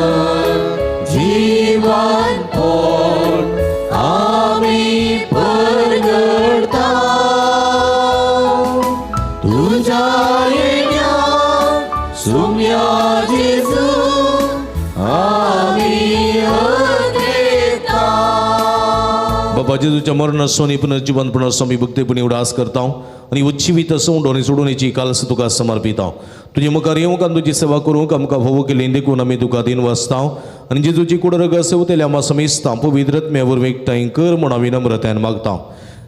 पण आमी परगडता, तुझ्या येण्या सोम्या जेजू आमी अग्रेता. बाबा जेजूच्या मरणाचो आनी पुनर्जिवनपणाचो आमी भक्तीपणी उडास करता आनी उच्चीवित सोंड आनी सोडून कालस तुका समर्पिता. तुजे मुखार येवंक आनी तुजी सेवा करूंक आमकां फावो केली देखून आमी तुका दिन वाचता आनी जेजूची कूड रगत सेवतल्या आमकां समेस्ता पवित्र आत्म्या वरवीं एकठांय कर म्हूण आमी नम्रतायेन मागता.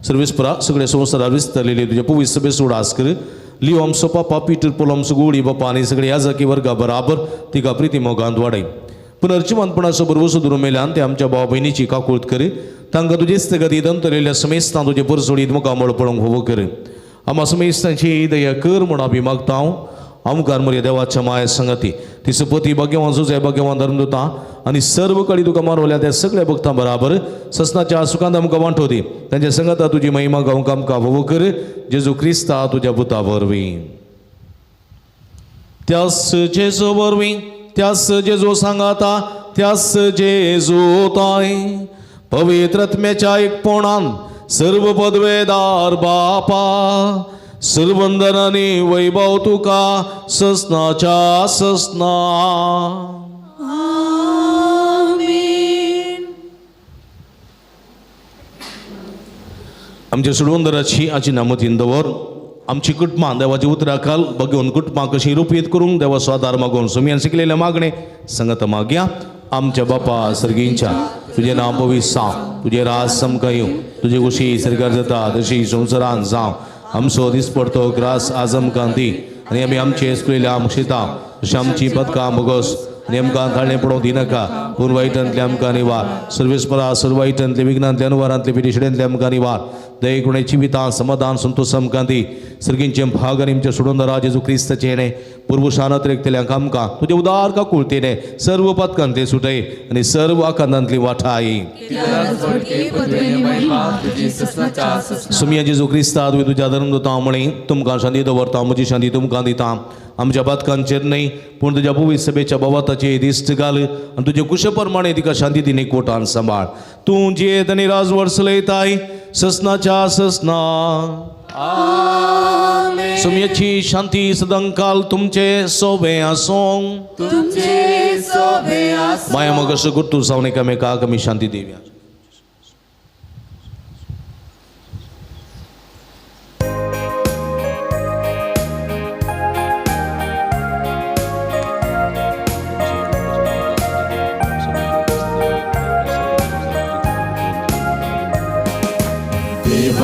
सर्वेस्परा सगळ्या संवसारार विस्तारलेली तुज्या पवित्र सभेचो उडास कर. लियो आमचो पापा पीटर पोल आमचो गोळी बापा आनी सगळे याजकी वर्गा बराबर तिका प्रिती मोगांत वाडय. पुनर्जिवनपणाचो भरवसो धरून मेल्यान ते आमच्या भाव भयणीची काकूळत कर. तांकां तुजेच गती दंतरलेल्या समेस्तां तुजे परसोडीत मुखामळ पळोवंक फावो कर. आमा समेस्तांची दया कर म्हूण आमी मागता. आमकार मरे देवाच्या माया संगती ती सुपती भाग्यवान सुजय भाग्यवान धर्मदुता आनी सर्व कडी तुका मारवल्या त्या सगळ्या भक्तां बराबर ससनाच्या सुखांत आमकां वांटो दी. तांच्या संगता तुजी महिमा गावंक आमकां फावो कर. जेजू क्रिस्ता तुज्या पुता वरवीं. त्यास जेजू वरवीं, त्यास जेजू सांगाता, त्यास जेजू ताय पवित्र आत्म्याच्या एकपणान सर्व पदवेदार बापा सर्वंदनानी वैभव तुका ससनाच्या ससना. आमेन. आमच्या सुडवंदराची आजी नामतीन दवर. आमची कुटुंबां देवाची उतराखाल बघून कुटुंबां कशी रुपयेत करूंक देवाचो आदार मागून सुमयान शिकलेलें मागणें संगत मागया. आमच्या बापा सर्गींच्या तुजें नांव पवित्र जावं, तुजें राज समकां येवं, तुजी खुशी सरकार जाता तशी संवसारान जावं. आमचो दिसपडतो ग्रास आज आमकां दी आनी आमी आमचे चुकलेल्या आमक्षिता तशी आमची पदकां भोगोस आनी आमकां ताळणें पडोवंक दिनाका, पूण वायटांतले आमकां निवार. सर्वेस्परा सर्व वायटांतले विघ्नांतले अनुवारांतले पिडेशिड्यांतले आमकां निवार. दयेकुणे जिवितां समाधान संतोष आमकां दी. सर्गींचे भाग आनी आमच्या सोडून जेजू क्रिस्ताचें हेणें पुर्वशान अतिरेकतल्यांक आमकां तुजें उदार काकुळतेने सर्व पदकांतले सुटय आनी सर्व आकांतांतली वाठाय. सुमिया जेजू क्रिस्ता तुवें तुज्या धर्मदूतां म्हळें, तुमकां शांती दवरता, म्हजी शांती तुमकां दिता. आमच्या बातकांचेर न्हय पूण तुज्या पवित्र सभेच्या भावाताचे दिश्ट घाल आनी तुजे कुशे प्रमाणे तिका शांती दिनी कोटान सांबाळ. तूं जियेत आनी राजवट चलयताय ससनाच्या ससना. सुमयाची शांती सदांकाल तुमचे सोबे आसूं. माया मग असो गुर्तू जावन एकामेकाक आमी शांती दिवया.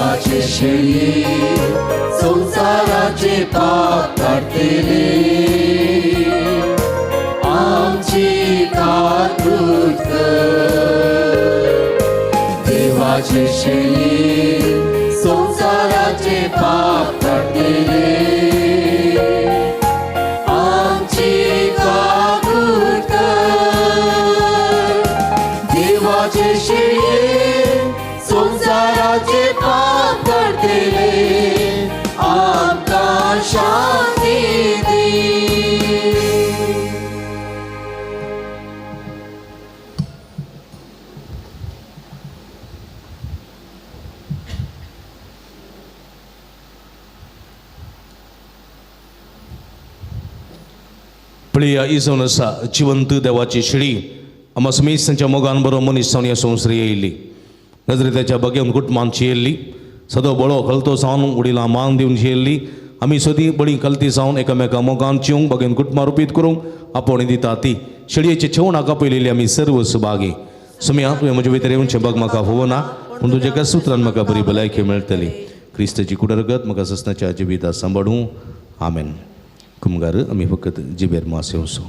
देवाचे शेळये संवसाराचे पाप काडटले आमची काकूत कर देवाचे शेळये संवसाराचे पाप काडटले आमची काकूत कर देवाचे शेळये संवसाराचे पाप काडटले आमकां शांती दी. पळया इजोन आसा जिवंत देवाची शिडी आमा समेस्त तांच्या मोगान बरो मनीस जावन ह्या संवसारी येयल्ली नजरेत्याच्या बगेवन कुटुंबांत येयल्ली सदो बळो कलतो जावन वडिलां मान दिवन येयल्ली आमी सदीं बळी कलती जावन एकामेका मोगान चिवंक बगेन कुटुंबां रुपीत करूंक आपोवणी दिता ती शेळयेचे छेवणाक आपयलेली आमी सर्व सुभागी. सुम्या तुवें म्हजे भितर येवचें बग म्हाका होवना पूण तुज्या एका सुत्रान म्हाका बरी भलायकी मेळटली. क्रिस्ताची कुडरगत म्हाका ससनाच्या जिविता सांबाळूं. आमेन. कुमगार आमी फकत जिबेर मास येवचो.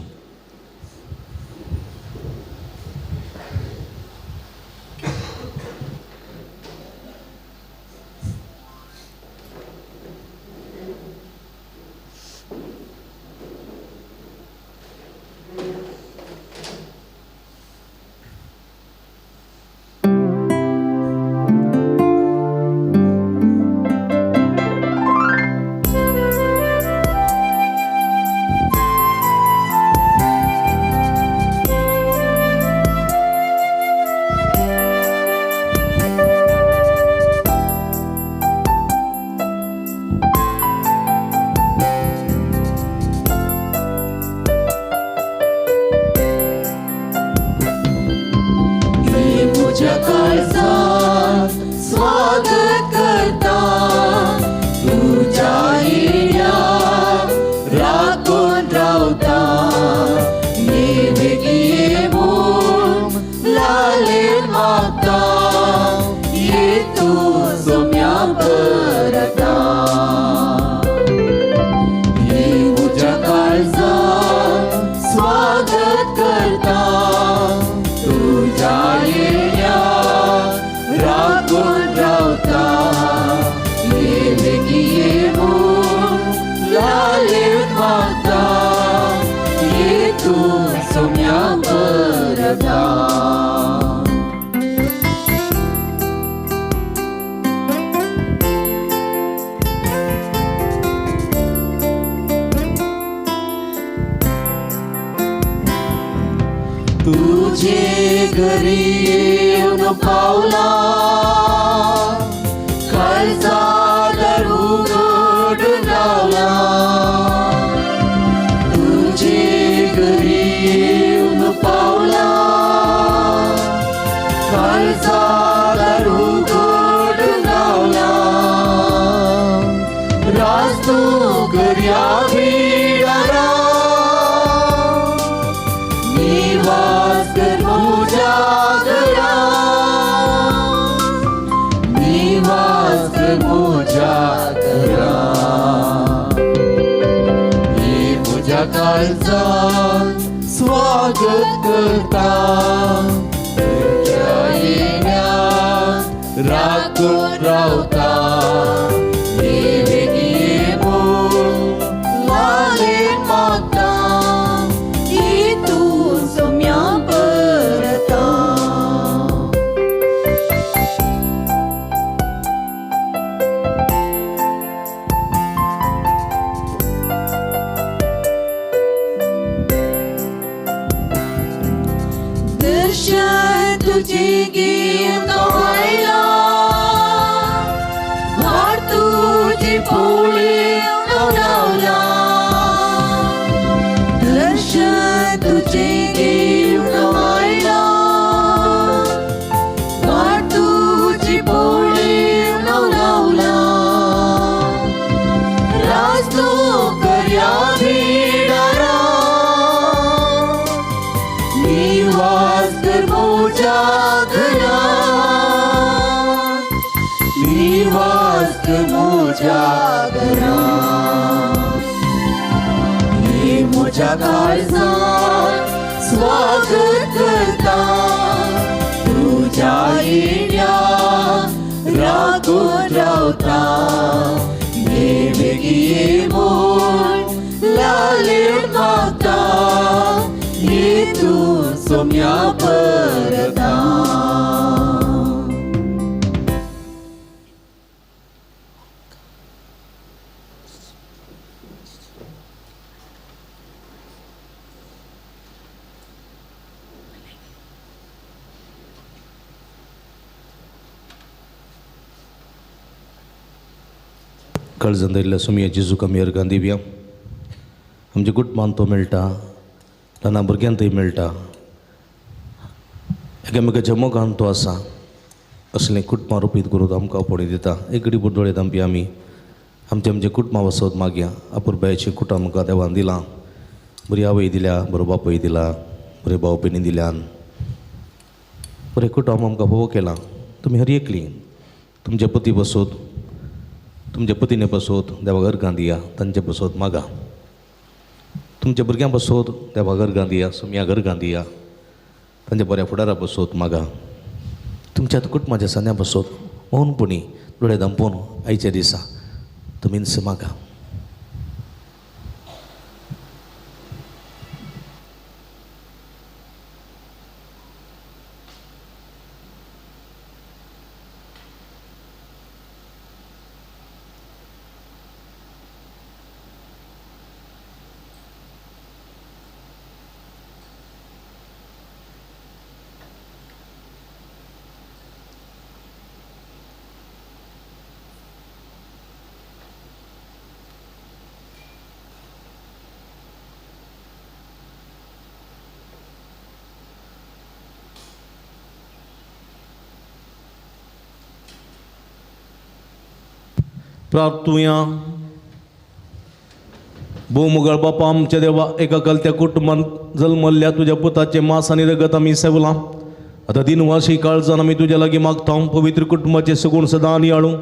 तुझे घरी येऊन पावला काळजाला उघड लावला तुझे घरी येऊन पावला काळजाला उघड लावला राजतू कर्या भिडारा निवास कर म्हज्या घरा निवास कर म्हज्या घरा ये म्हज्या काळजात स्वागत करता तुज्या येण्याक राखून रावता ये बेगी ये म्हूण लालेन मागता ये तूं सोम्या परता. दर्शन तुझे घेवन आयला वाट तुजी पळोवन रावला दर्शन तुझे घेवन आयला वाट तुजी पळोवन रावला राजतू कर्या भिडारा निवास कर म्हज्या घरा ती वास्त म्हज्या घरा ये म्हज्या काळजान स्वागत करता तुज्या येण्या राखून रावता ये बेगी ये म्हूण लालेर मागता ये तूं सोम्या परता. काळजान धरिल्ल्या सुमया जेजूक आमी अर्गां दिवया. आमच्या कुटुंबांत तो मेळटा, ल्हान भुरग्यांतय मेळटा, एकामेकाच्या मोगान तो आसा. असलें कुटुंबां रोपीत करून आमकां आपोवणी दिता. एक घडी दोळे धांपी आमी आमच्या आमच्या कुटुंबा वसत मागया. अपुरबायेचें कुटुंब आमकां देवान दिलां, बरी आवय दिल्या, बरो बापूय दिला, बरे भाव भयणी दिल्यान, बरें कुटुंब आमकां फावो केलां. तुमी हर एकली तुमच्या पती बसत, तुमच्या पतीने बसोत देवा अर्गां दिया, तांचे बसोत मागा. तुमच्या भुरग्यां बसोत देवा अर्गां दिया, सोम्या अर्गां दिया, तांच्या बऱ्या फुडारा बसोत मागा. तुमच्या कुटुंबाच्या सांद्या बसोत मौनपणी दोळे धांपून आयच्या दिसा तुमीच मागा. प्रार्थुया. भोवमुगळ बापा आमच्या देवा, एका कलत्या कुटुंबांत जल्मल्ल्या तुज्या पुताचें मांस आनी रगत आमी सेवलां. आतां दिनवासी काळजान आमी तुज्या लागीं मागता, पवित्र कुटुंबाचें सगूण सदां नियाळूं.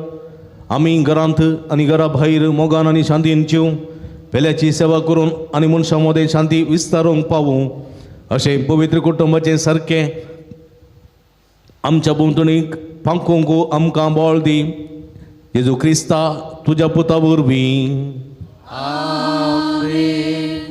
आमी घरांत आनी घरा भायर मोगान आनी शांतीन जीव पेल्याची सेवा करून आनी मनशां मदें शांती विस्तारूंक पावूं. अशें पवित्र कुटुंबाचें सारकें आमच्या भोंवतणीक पांखूंक आमकां बळ दी. जेजू क्रिस्ता तुज्या पुता वरवीं. आमेन.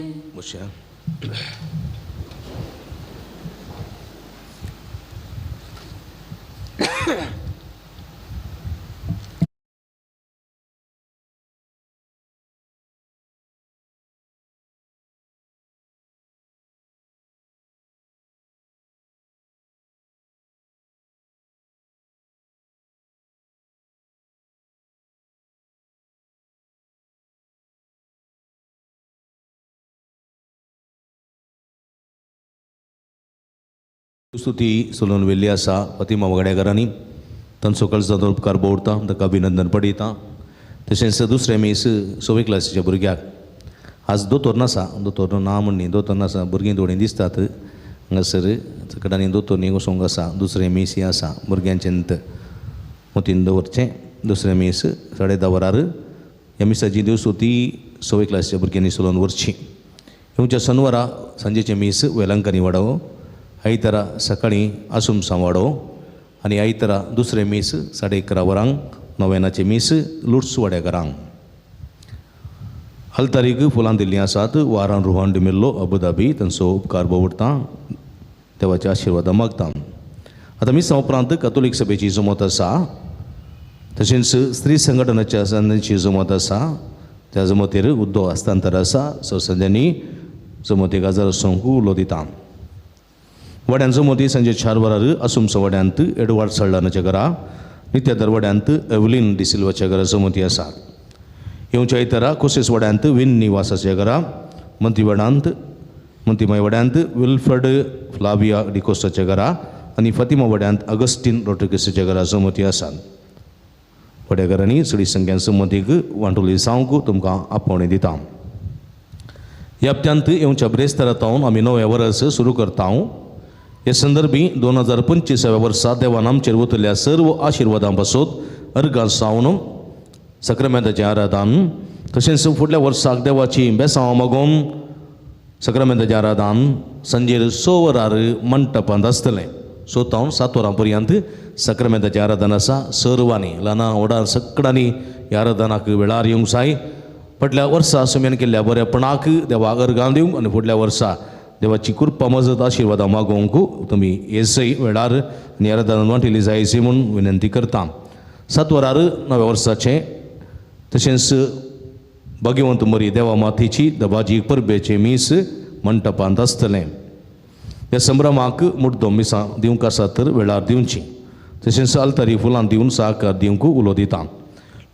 स्तुती सोलून वेल्ली आसा फातिमा वागड्याकारांनी तांचो काळजाचो उपकार बोवरता, ताका अभिनंदन पडयता. तशेंच दुसरें मीस सवे क्लासीच्या भुरग्याक आज दोतोर नासा, दोतोर ना म्हण न्ही, दोतोर नासा, भुरगीं थोडीं दिसतात हांगासर सकट आनी दोतोर न्ही वचोंक आसा. दुसरें मीस हें आसा भुरग्यांचें मतीन दवरचें. दुसरें मीस 10:30 वरार ह्या मिसाची देवस्तुती सवे क्लासीच्या भुरग्यांनी सोलून व्हरची. येवच्या शनवारा सांजेचें मीस वेलंकांनी वाडोवप, आयतारा सकाळीं आसुमसां वाडो आनी आयतारा दुसरें मीस 11:30 वरांक नोवेनाचें मीस लुट्स वाड्याकारांक. आल्तारीक फुलां दिल्लीं आसात. वारान रुहान डिमेल्लो अबुधाबी तांचो उपकार बोवडटा, देवाच्या आशिर्वादा मागता. आतां मिसां उपरांत कथोलीक सभेची जमत आसा, तशेंच स्त्री संघटनाच्या संद्यांची जमत आसा. त्या जमतीर उद्दो हस्तांतर आसा. सो संद्यांनी जमतीक आजार आसूंक उलो दिता. वाड्यान जमती सांजे 4 वरार आसुमसा वाड्यांत एडवार्ड सळदानाच्या घरा, नित्यादर वाड्यांत एवलीन डिसिल्वाच्या घरा जमती आसात. येवच्या आयतारा कोसेस वाड्यांत विन निवासाच्या घरा, मंतीमाय वाड्यांत विल्फ्रेड फ्लाविया डिकोस्टाच्या घरा आनी फातिमा वाड्यांत अगस्टीन रोड्रिगसाच्या घरा जमती आसात. वाड्याघरांनी चडी संख्यान जमतीक वांटोली जावंक तुमकां आपोवणें दिता. ह्या हप्त्यांत येवच्या ब्रेस्तारा तावन आमी नवें वर्स सुरू करता. हे संदर्भी 2025 वर्सा देवान आमचेर वतल्या सर्व आशिर्वादां पासत अर्गां जावन सक्रामेंताचें आराधन तशेंच फुडल्या वर्साक देवाची बेसांव मागोवन सक्रामेंताचें आराधन सांजेर 6 वरार मंटपांत आसतलें. 6 तावन 7 वरां पर्यंत सक्रामेंताचें आराधन आसा. सर्वांनी ल्हाना व्हडा सगळ्यांनी ह्या आराधनाक वेळार येवंक जाय. फाटल्या वर्सा सुम्यान केल्ल्या बरेपणाक देवाक अर्गां दिवंक आनी फुडल्या वर्सा देवाची कृपा मजत आशिर्वादां मागोवंक तुमी येसय वेळार आनी आराधना वांटिल्ली जायची म्हूण विनंती करता. 7 वरार नव्या वर्साचें तशेंच भाग्यवंत मरी देवा मातेची दबाजी परबेचें मीस मंटपांत आसतलें. ह्या संभ्रमाक मुड्डो मिसां दिवंक आसा तर वेळार दिवची. तशेंच आल्तारी फुलां दिवन साकार दिवंक उलो दिता.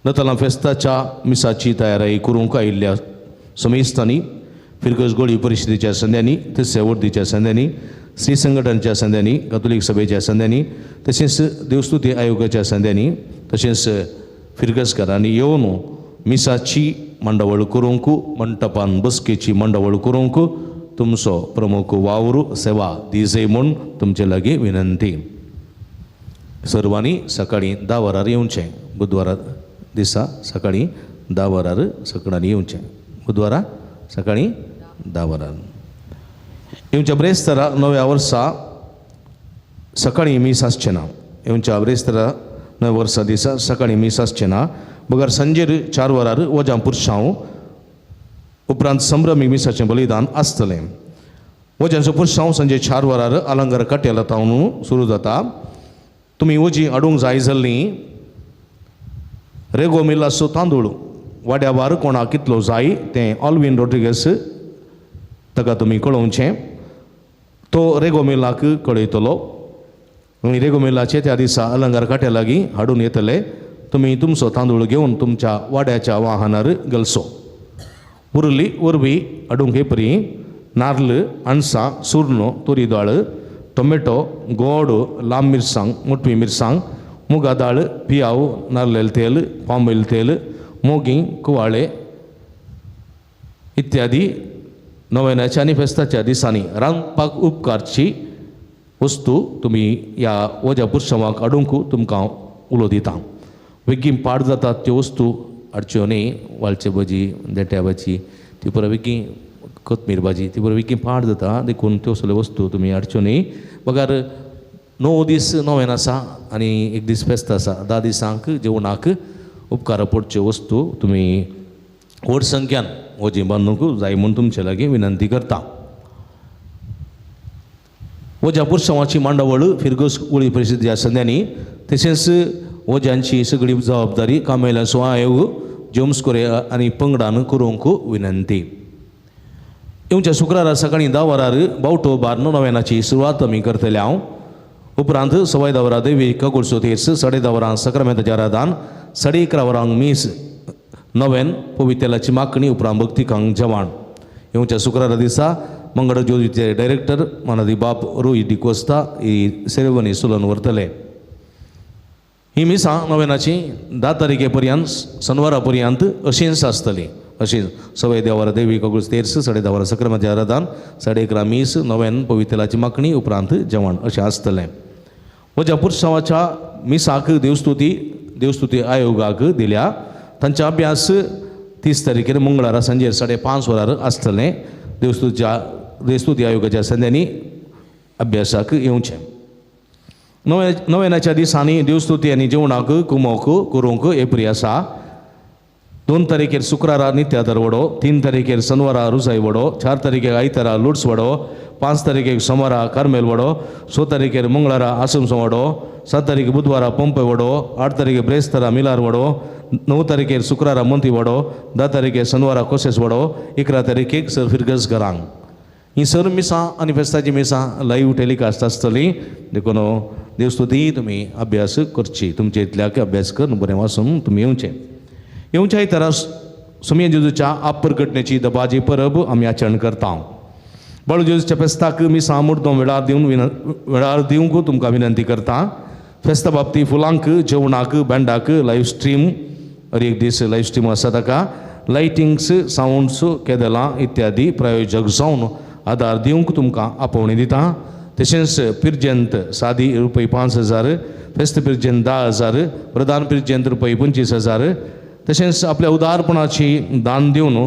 नतालां फेस्ताच्या मिसाची तयारी करूंक आयिल्ल्या समेस्तांनी फिरगज गोळी परिशदेच्या संद्यांनी तशें वर्दीच्या संद्यांनी स्त्री संघटनच्या संद्यांनी कातोलीक सभेच्या संद्यांनी तशेंच देवस्तुती आयोगाच्या संद्यांनी तशेंच फिरगजकारांनी येवन मिसाची मांडावळ करूंक मंटपान बसकेची मांडावळ करूंक तुमचो प्रमुख वावर सेवा दिजय म्हूण तुमचे लागीं विनंती. सर्वांनी सकाळीं 10 वरार येवचें. बुधवारा दिसा सकाळीं 10 वरार सगळ्यांनी येवचें. बुधवारा सकाळीं 10 वरार येवच्या ब्रेस्तारा नव्या वर्सा सकाळीं मीस आसचें ना. येवच्या ब्रेस्तारा नव्या वर्सा दिसा सकाळीं मीस आसचें ना बगर सांजेर 4 वरार वजां पुरसांव उपरांत संभ्रमी मिसाचें बलिदान आसतलें. वज्यांचो पुरसांव सांजे 4 वरार अलंकार काट्याला तावन सुरू जाता. तुमी वजी हाडूंक जाय जाल्लीं रेगो मिलाचो तांदूळ वाड्यावार कोणाक कितलो जाय तें ऑल्विन रोड्रिगस ताका तुमी कळोवचें. तो रेगो मिलाक कळयतलो आनी रेगो मिलाचे त्या दिसा अलंकार काट्या लागीं हाडून येतले. तुमी तुमचो तांदूळ घेवन तुमच्या वाड्याच्या वाहनार गलसो. उरली वरवीं हाडूंक हेपरी नार्ल अणसां सुर्नो तुरी दाळ टोमॅटो गोड लांब मिरसांग मोटवी मिरसांग मुगा दाळ पियाव नारलेल तेल पांबयल तेल मोगी कुवाळे इत्यादी नव्याच्या आनी फेस्ताच्या दिसांनी रांदपाक उपकारची वस्तू तुमी ह्या वज्या पुरसांवाक हाडूंक तुमकां उलो दिता. बेगीन पाड जातात त्यो वस्तू हाडच्यो न्ही. वालचे भाजी देट्या भाजी ती पुरो बेगीन कोथमीर भाजी ती पुरो बेगीन पाड जाता देखून त्यो सगळ्यो वस्तू तुमी हाडच्यो न्ही. बगर 9 दीस नोवेन आसा आनी 1 दीस फेस्त आसा. 10 दिसांक जेवणाक उपकार पडच्यो वस्तू तुमी व्हड संख्यान वजी बांदूंक जाय म्हूण तुमचे लागीं विनंती करता. वज्या पुरसांवाची मांडावळ फिरगज गोळी परिशदेच्या संद्यांनी तशेंच वज्यांची सगळी जबाबदारी कामेलाचो आयोग जेम्स कोरेया आनी पंगडान करूंक विनंती. येवच्या शुक्रारा सकाळीं 10 वरार बावटो बार नोवेनाची सुरवात आमी करतले हांव. उपरांत 10:15 वरां देवी कगुळचो तेर्स, 10:30 वरां सक्रामेंताचें आराधन, 11:30 वरांक मीस नवेन पवितेलाची मागणी उपरांत भक्तिकांक जेवण. येवच्या शुक्रारा दिसा मंगळ ज्योतीचे डायरेक्टर मानादी बाप रोही डिकोस्ता ही सेरेमनी सुलन व्हरतले. ही मिसां नोवेनाची 10 तारखे पर्यंत शनवारा पर्यंत अशींच आसतली. अशीं 10:15 वरां देवी कगुळचो तेर्स, 10:30 वरां सक्रामेंताचें आराधन, 11:30 मीस नवेन पवितेलाची मागणी उपरांत जेवण अशें आसतलें. म्हज्या पुरसांवाच्या मिसाक देवस्तुती आयोगाक दिल्या. तांचे अभ्यास 30 तारखेर मंगळारा सांजेर 5:30 वरार आसतलें. देवस्तुती आयोगाच्या संद्यांनी अभ्यासाक येवचें. नोवेनाच्या दिसांनी देवस्तुती आनी जेवणाक कुमोक करूंक एप्री आसा. 2 तारखेर शुक्रारा नित्यादर वडो, 3 तारखेर शनवारा रुजाय वडो, 4 तारखेर आयतारा लुड्स वडो, 5 तारखेर सोमारा कार्मेल वडो, 6 तारखेर मंगळारा आसमसो वडो, 7 तारखेर बुधवारा पंपे वडो, 8 तारखेर ब्रेस्तारा मिलार वडो, 9 तारखेर शुक्रारा मोंती वडो, 10 तारखेर शनवारा कोसेस वडो, 11 तारखेक सर फिरगज घरांक. ही सर मिसां आनी फेस्ताची मिसां लायव्ह टेलिकास्ट आसतली देखून देवस्तुती तुमी अभ्यास करची. तुमचे इतल्याक अभ्यास करून बरें वाचून तुमी येवचें. येवच्या आयतारा सुमये जेजूच्या आपप्रकटणेची दबाजी परब आमी आचरण करता. बाळू जेजूच्या फेस्ताक मिसां मुर्दम वेळार दिवन वेळार दिवंक तुमकां विनंती करता. फेस्ता बाबती फुलांक जेवणाक बँडाक लायव्ह स्ट्रीम हर एक दीस लायव्ह स्ट्रीम आसा ताका लायटिंग्स सावंड्स केदलां इत्यादी प्रायोजक जावन आदार दिवंक तुमकां आपोवणी दिता. तशेंच पिर्जंत सादी रुपये 5,000, फेस्त पिर्जंत 10,000, प्रधान पिर्जंत रुपये 25,000 तशेंच आपल्या उदारपणाची दान दिवन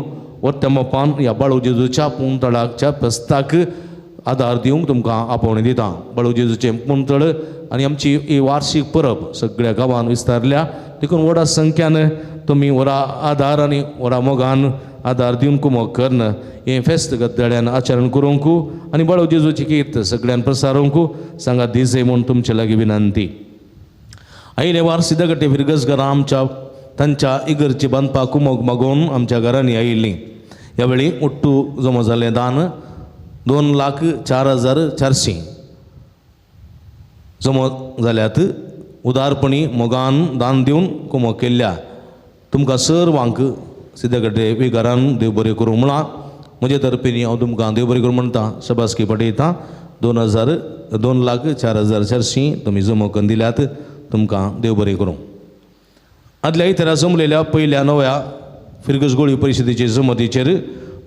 वट्ट्या मोपान ह्या बाळू जेजूच्या पुंतळाच्या फेस्ताक आदार दिवंक तुमकां आपोवणें दिता. बाळू जेजूचें पुंतळ आनी आमची ही वार्षीक परब सगळ्या गांवान विस्तारल्या देखून व्हडा संख्यान तुमी व्हडा आदार आनी व्हडा मोगान आदार दिवन कुमोक करून हें फेस्त गद्दड्यान आचरण करूंक आनी बाळू जेजूची कीर्त सगळ्यान प्रसारूंक सांगा दिजय म्हूण तुमचे लागीं विनंती. आयले वार सिद्धगट्टे फिरगजघरां आमच्या तांच्या इगर्जी बांदपाक कुमोक मागोवन आमच्या घरांनी आयिल्लीं. ह्या वेळी उट्टू जमा जालें दान 2,04,400 जमा जाल्यात. उदारपणी मोगान दान दिवन कुमोक केल्ल्या तुमकां सर्वांक सिद्धगड्डे विगारान देव बरें करूं म्हळां. म्हजे तर्फेनी हांव तुमकां देव बरें करूं म्हणटा, शबासकी पटयता. 2,04,400 तुमी जमो करून दिल्यात, तुमकां देव बरें करूं. आदल्या इतरा जमलेल्या पयल्या नव्या फिरगज गोळी परिशदेचे जमतीचेर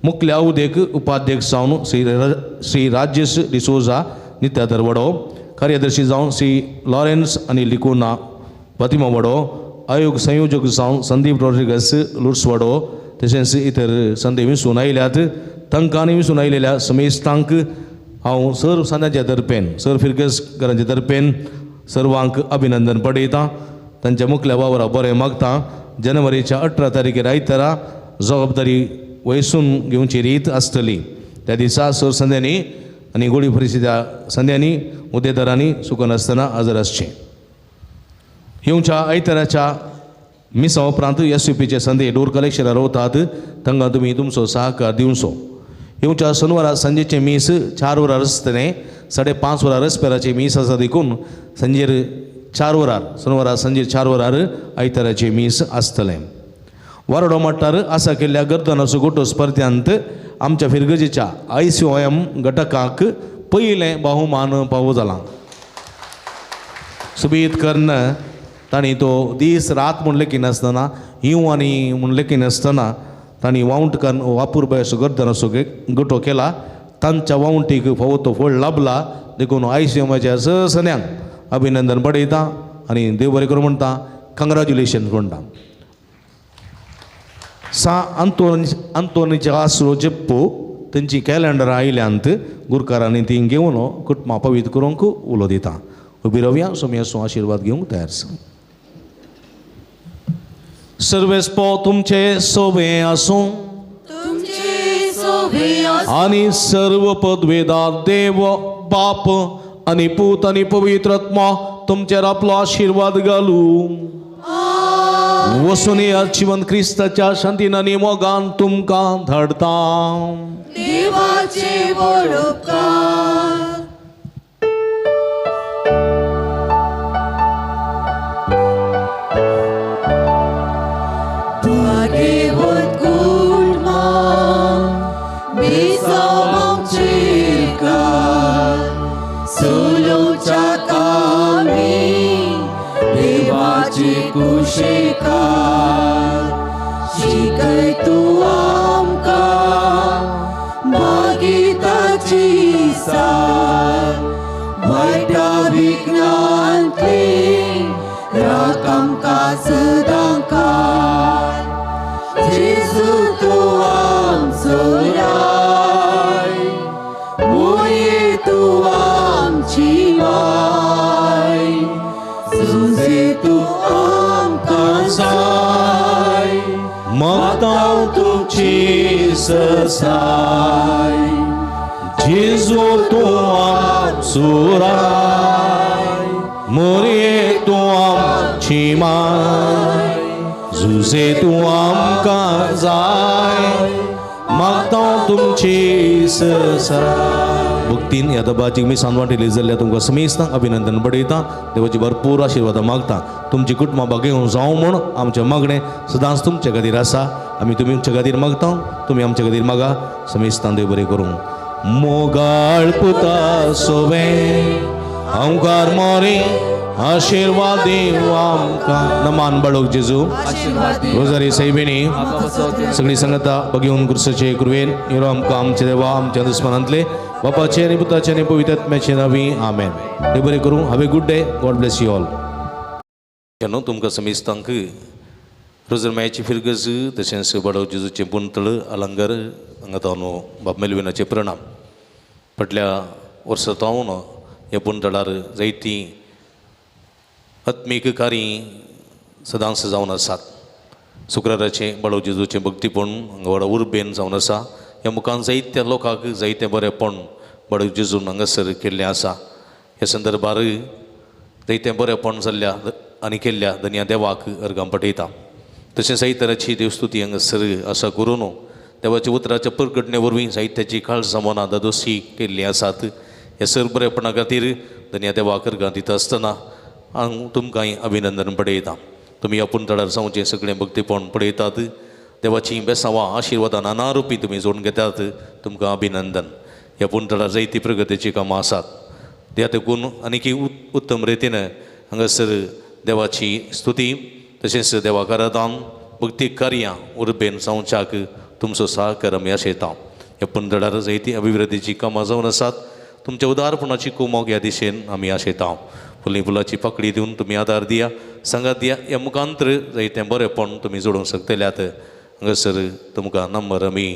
मुखल्या उदेक उपाध्यक्ष जावन श्री राजेश डिसोजा नित्यादर वडो, कार्यदर्शी जावन श्री लॉरेन्स आनी लिकोना फातिमा वडो, आयोग संयोजक जावन संदीप रॉड्रिगस लुर्स वडो तशेंच इतर संदे विसून आयल्यात. तांकां आनी विसून आयलेल्या समेस्तांक हांव सर सांद्याच्या तर्फेन सर फिरगजकारांच्या तर्फेन सर्वांक अभिनंदन पडयता. तांच्या मुखल्या वावरा बरें मागता. जानेवारीच्या 18 तारखेर आयतारा जबाबदारी वयसून घेवची रीत आसतली. त्या दिसा सर संद्यांनी आनी गोळी परिशदा संद्यांनी उद्देदारांनी चुकनासतना हजर आसचें. येवच्या आयताराच्या मिसा उपरांत एस यू पीचे संदे डोर कलेक्शनार वतात, तांकां तुमी तुमचो सहकार दिवचो. येवच्या शनिवारा सांजेचें मीस 4 वरार आसतलें. 5:30 वरार रस्पेराचें मीस आसा देखून सांजेर 4 वरार शनिवारा सांजेर 4 वरार आयताराचें मीस आसतलें. वारोडो मट्टार आसा केल्ल्या गर्दनाचो गोटो स्पर्ध्यांत आमच्या फिरगजेच्या I C O M घटकाक पयलें बहुमान पावो जालां. सुबीत कर्ण तांणी तो दीस रात म्हूण लेखिनासतना येवं आनी म्हूण लेखिनासतना तांणी वावंट करून वापूरबाय असो गर्दनाचो गटो केला. तांच्या वावंटीक फावो तो फळ लाभला देखून I C एमाच्या सन्यांक अभिनंदन बडयता आनी देव बरें करूं म्हणटा, कंग्रेच्युलेशन म्हणटा. सा आंतोनीचे आसरो जेप्पो तेंची कॅलेंडरां आयल्यांत गुरकारांनी ती घेवन कुटुंबां पवित्र करूंक उलो दिता. उबी रावया, सोमयाचो आशिर्वाद घेवंक तयार आसा. सर्वेस्पो तुमचे सोबे आसूं आनी सर्व पदवेदार देव बाप आनी पूत आनी पवित्र आत्मा तुमचेर आपलो आशिर्वाद घालूं. वसून ह्या जिवन क्रिस्ताच्या शांतीन आनी मोगान तुमकां धाडता. देवाचे व्हड उपकार. भाग्यवंत कुटुंबां बेसांवचें कार सोलोच्या कामी देवाचे कुशेकार शिकय तूं आमकां मागीर ताची सार वायटा विघ्नांतली राख आमकां सदांकाळ. जेजू तूं आमचो राय, मोये तूं आमची माय, जुजे तूं आमकां जाय, मागता तुमची ससाय. जेजू तूं आमचो राय, मोये तूं आमची माय, जुजे तूं आमकां जाय, मागता तुमची ससाय. भक्तीन ह्या दबाजीक मी सांजवाटेली जाल्ल्या तुमकां समेस्तांक अभिनंदन बडयता. देवाची भरपूर आशिर्वादां मागता. तुमची कुटुंबां भागेवन जावं म्हूण आमचें मागणें सदांच तुमचे खातीर आसा. आमी तुमचे खातीर मागता, तुमी आमचे खातीर मागा. समेस्तां देव बरें करूं. मोगाळ पुता सोवे अंकार मोरे आशिर्वाद दिवं आमकां. नमान बाळूक जेजू. रोजारी सायबिणी सगळी संगता बघेवन कुर्साचे कुरवेन निरो आमकां आमचे देवा आमच्या दुस्मनांतले बापाचे आनी पुताचे आनी पवित्र आत्म्याचे नावी आमेन. देव बरें करूं. Have a good day. God bless you all. न्हू तुमकां समेस्तांक रोजर मायाची फिरगज तशेंच बाळूक जेजूचें पुंतळ अलंगर हांगा तावन बाब मेलविनाचे प्रणाम. फाटल्या वर्सा तावन ह्या पुंतळार जायतीं आत्मीक कार्य सदांच जावन आसात. शुक्राराचें बाळू जेजूचें भक्तीपण हांगा व्हडा उर्बेन जावन आसा. ह्या मुखान जायत्या लोकांक जायतें बरेंपण बाळू जेजून हांगासर केल्लें आसा. ह्या संदर्भार जायतें बरेंपण जाल्ल्या आनी केल्ल्या धनया देवाक अर्गां पठयता. तशें जायते तराची देवस्तुती हांगासर आसा करून देवाच्या उतराच्या परगटणे वरवीं जायत्याची काळजां मनां दादोशी केल्लीं आसात. ह्या सर बरेपणा खातीर धनया देवाक अर्गां दिता आसतना हांव तुमकांय अभिनंदन पडयता. तुमी ह्या पुंतळार जावचें सगळें भक्तीपण पळयतात. देवाचीं बेसांवां आशिर्वादां नाना रुपी तुमी जोडून घेतात. तुमकां अभिनंदन. ह्या पुंतळार जायती प्रगतीचीं कामां आसात. त्या देखून आनीक उत्तम रितीन हांगासर देवाची स्तुती तशेंच देवाक आराधन भक्ती कार्यां उर्बेन जावच्याक तुमचो सहकार आमी आशयता. ह्या पुंतळार जायती अभिवृद्धीचीं कामां जावन आसात. तुमच्या उदारपणाची कुमोक ह्या दिशेन आमी आशयता. फुली फुलाची पाकळी दिवन तुमी आदार दिया सांगात दिया. ह्या मुखांतर जायतें बरेंपण तुमी जोडूंक शकतल्यात. हांगासर तुमकां नंबर आमी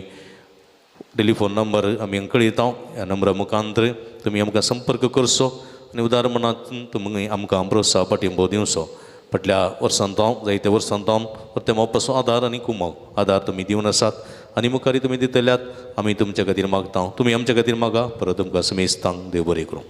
टेलिफोन नंबर आमी कळयता. ह्या नंबरा मुखांतर तुमी आमकां संपर्क करचो आनी उदार मनात तुमी आमकां प्रोत्साह पाठिंबो दिवचो. फाटल्या वर्सान तावन जायत्या वर्सान तावन परते मोपाचो आदार आनी कुमोक आदार तुमी दिवन आसात आनी मुखारी तुमी दितल्यात. आमी तुमच्या खातीर मागता. तुमी आमच्या खातीर मागा. परत तुमकां समेस्तांक देव बरें करूं.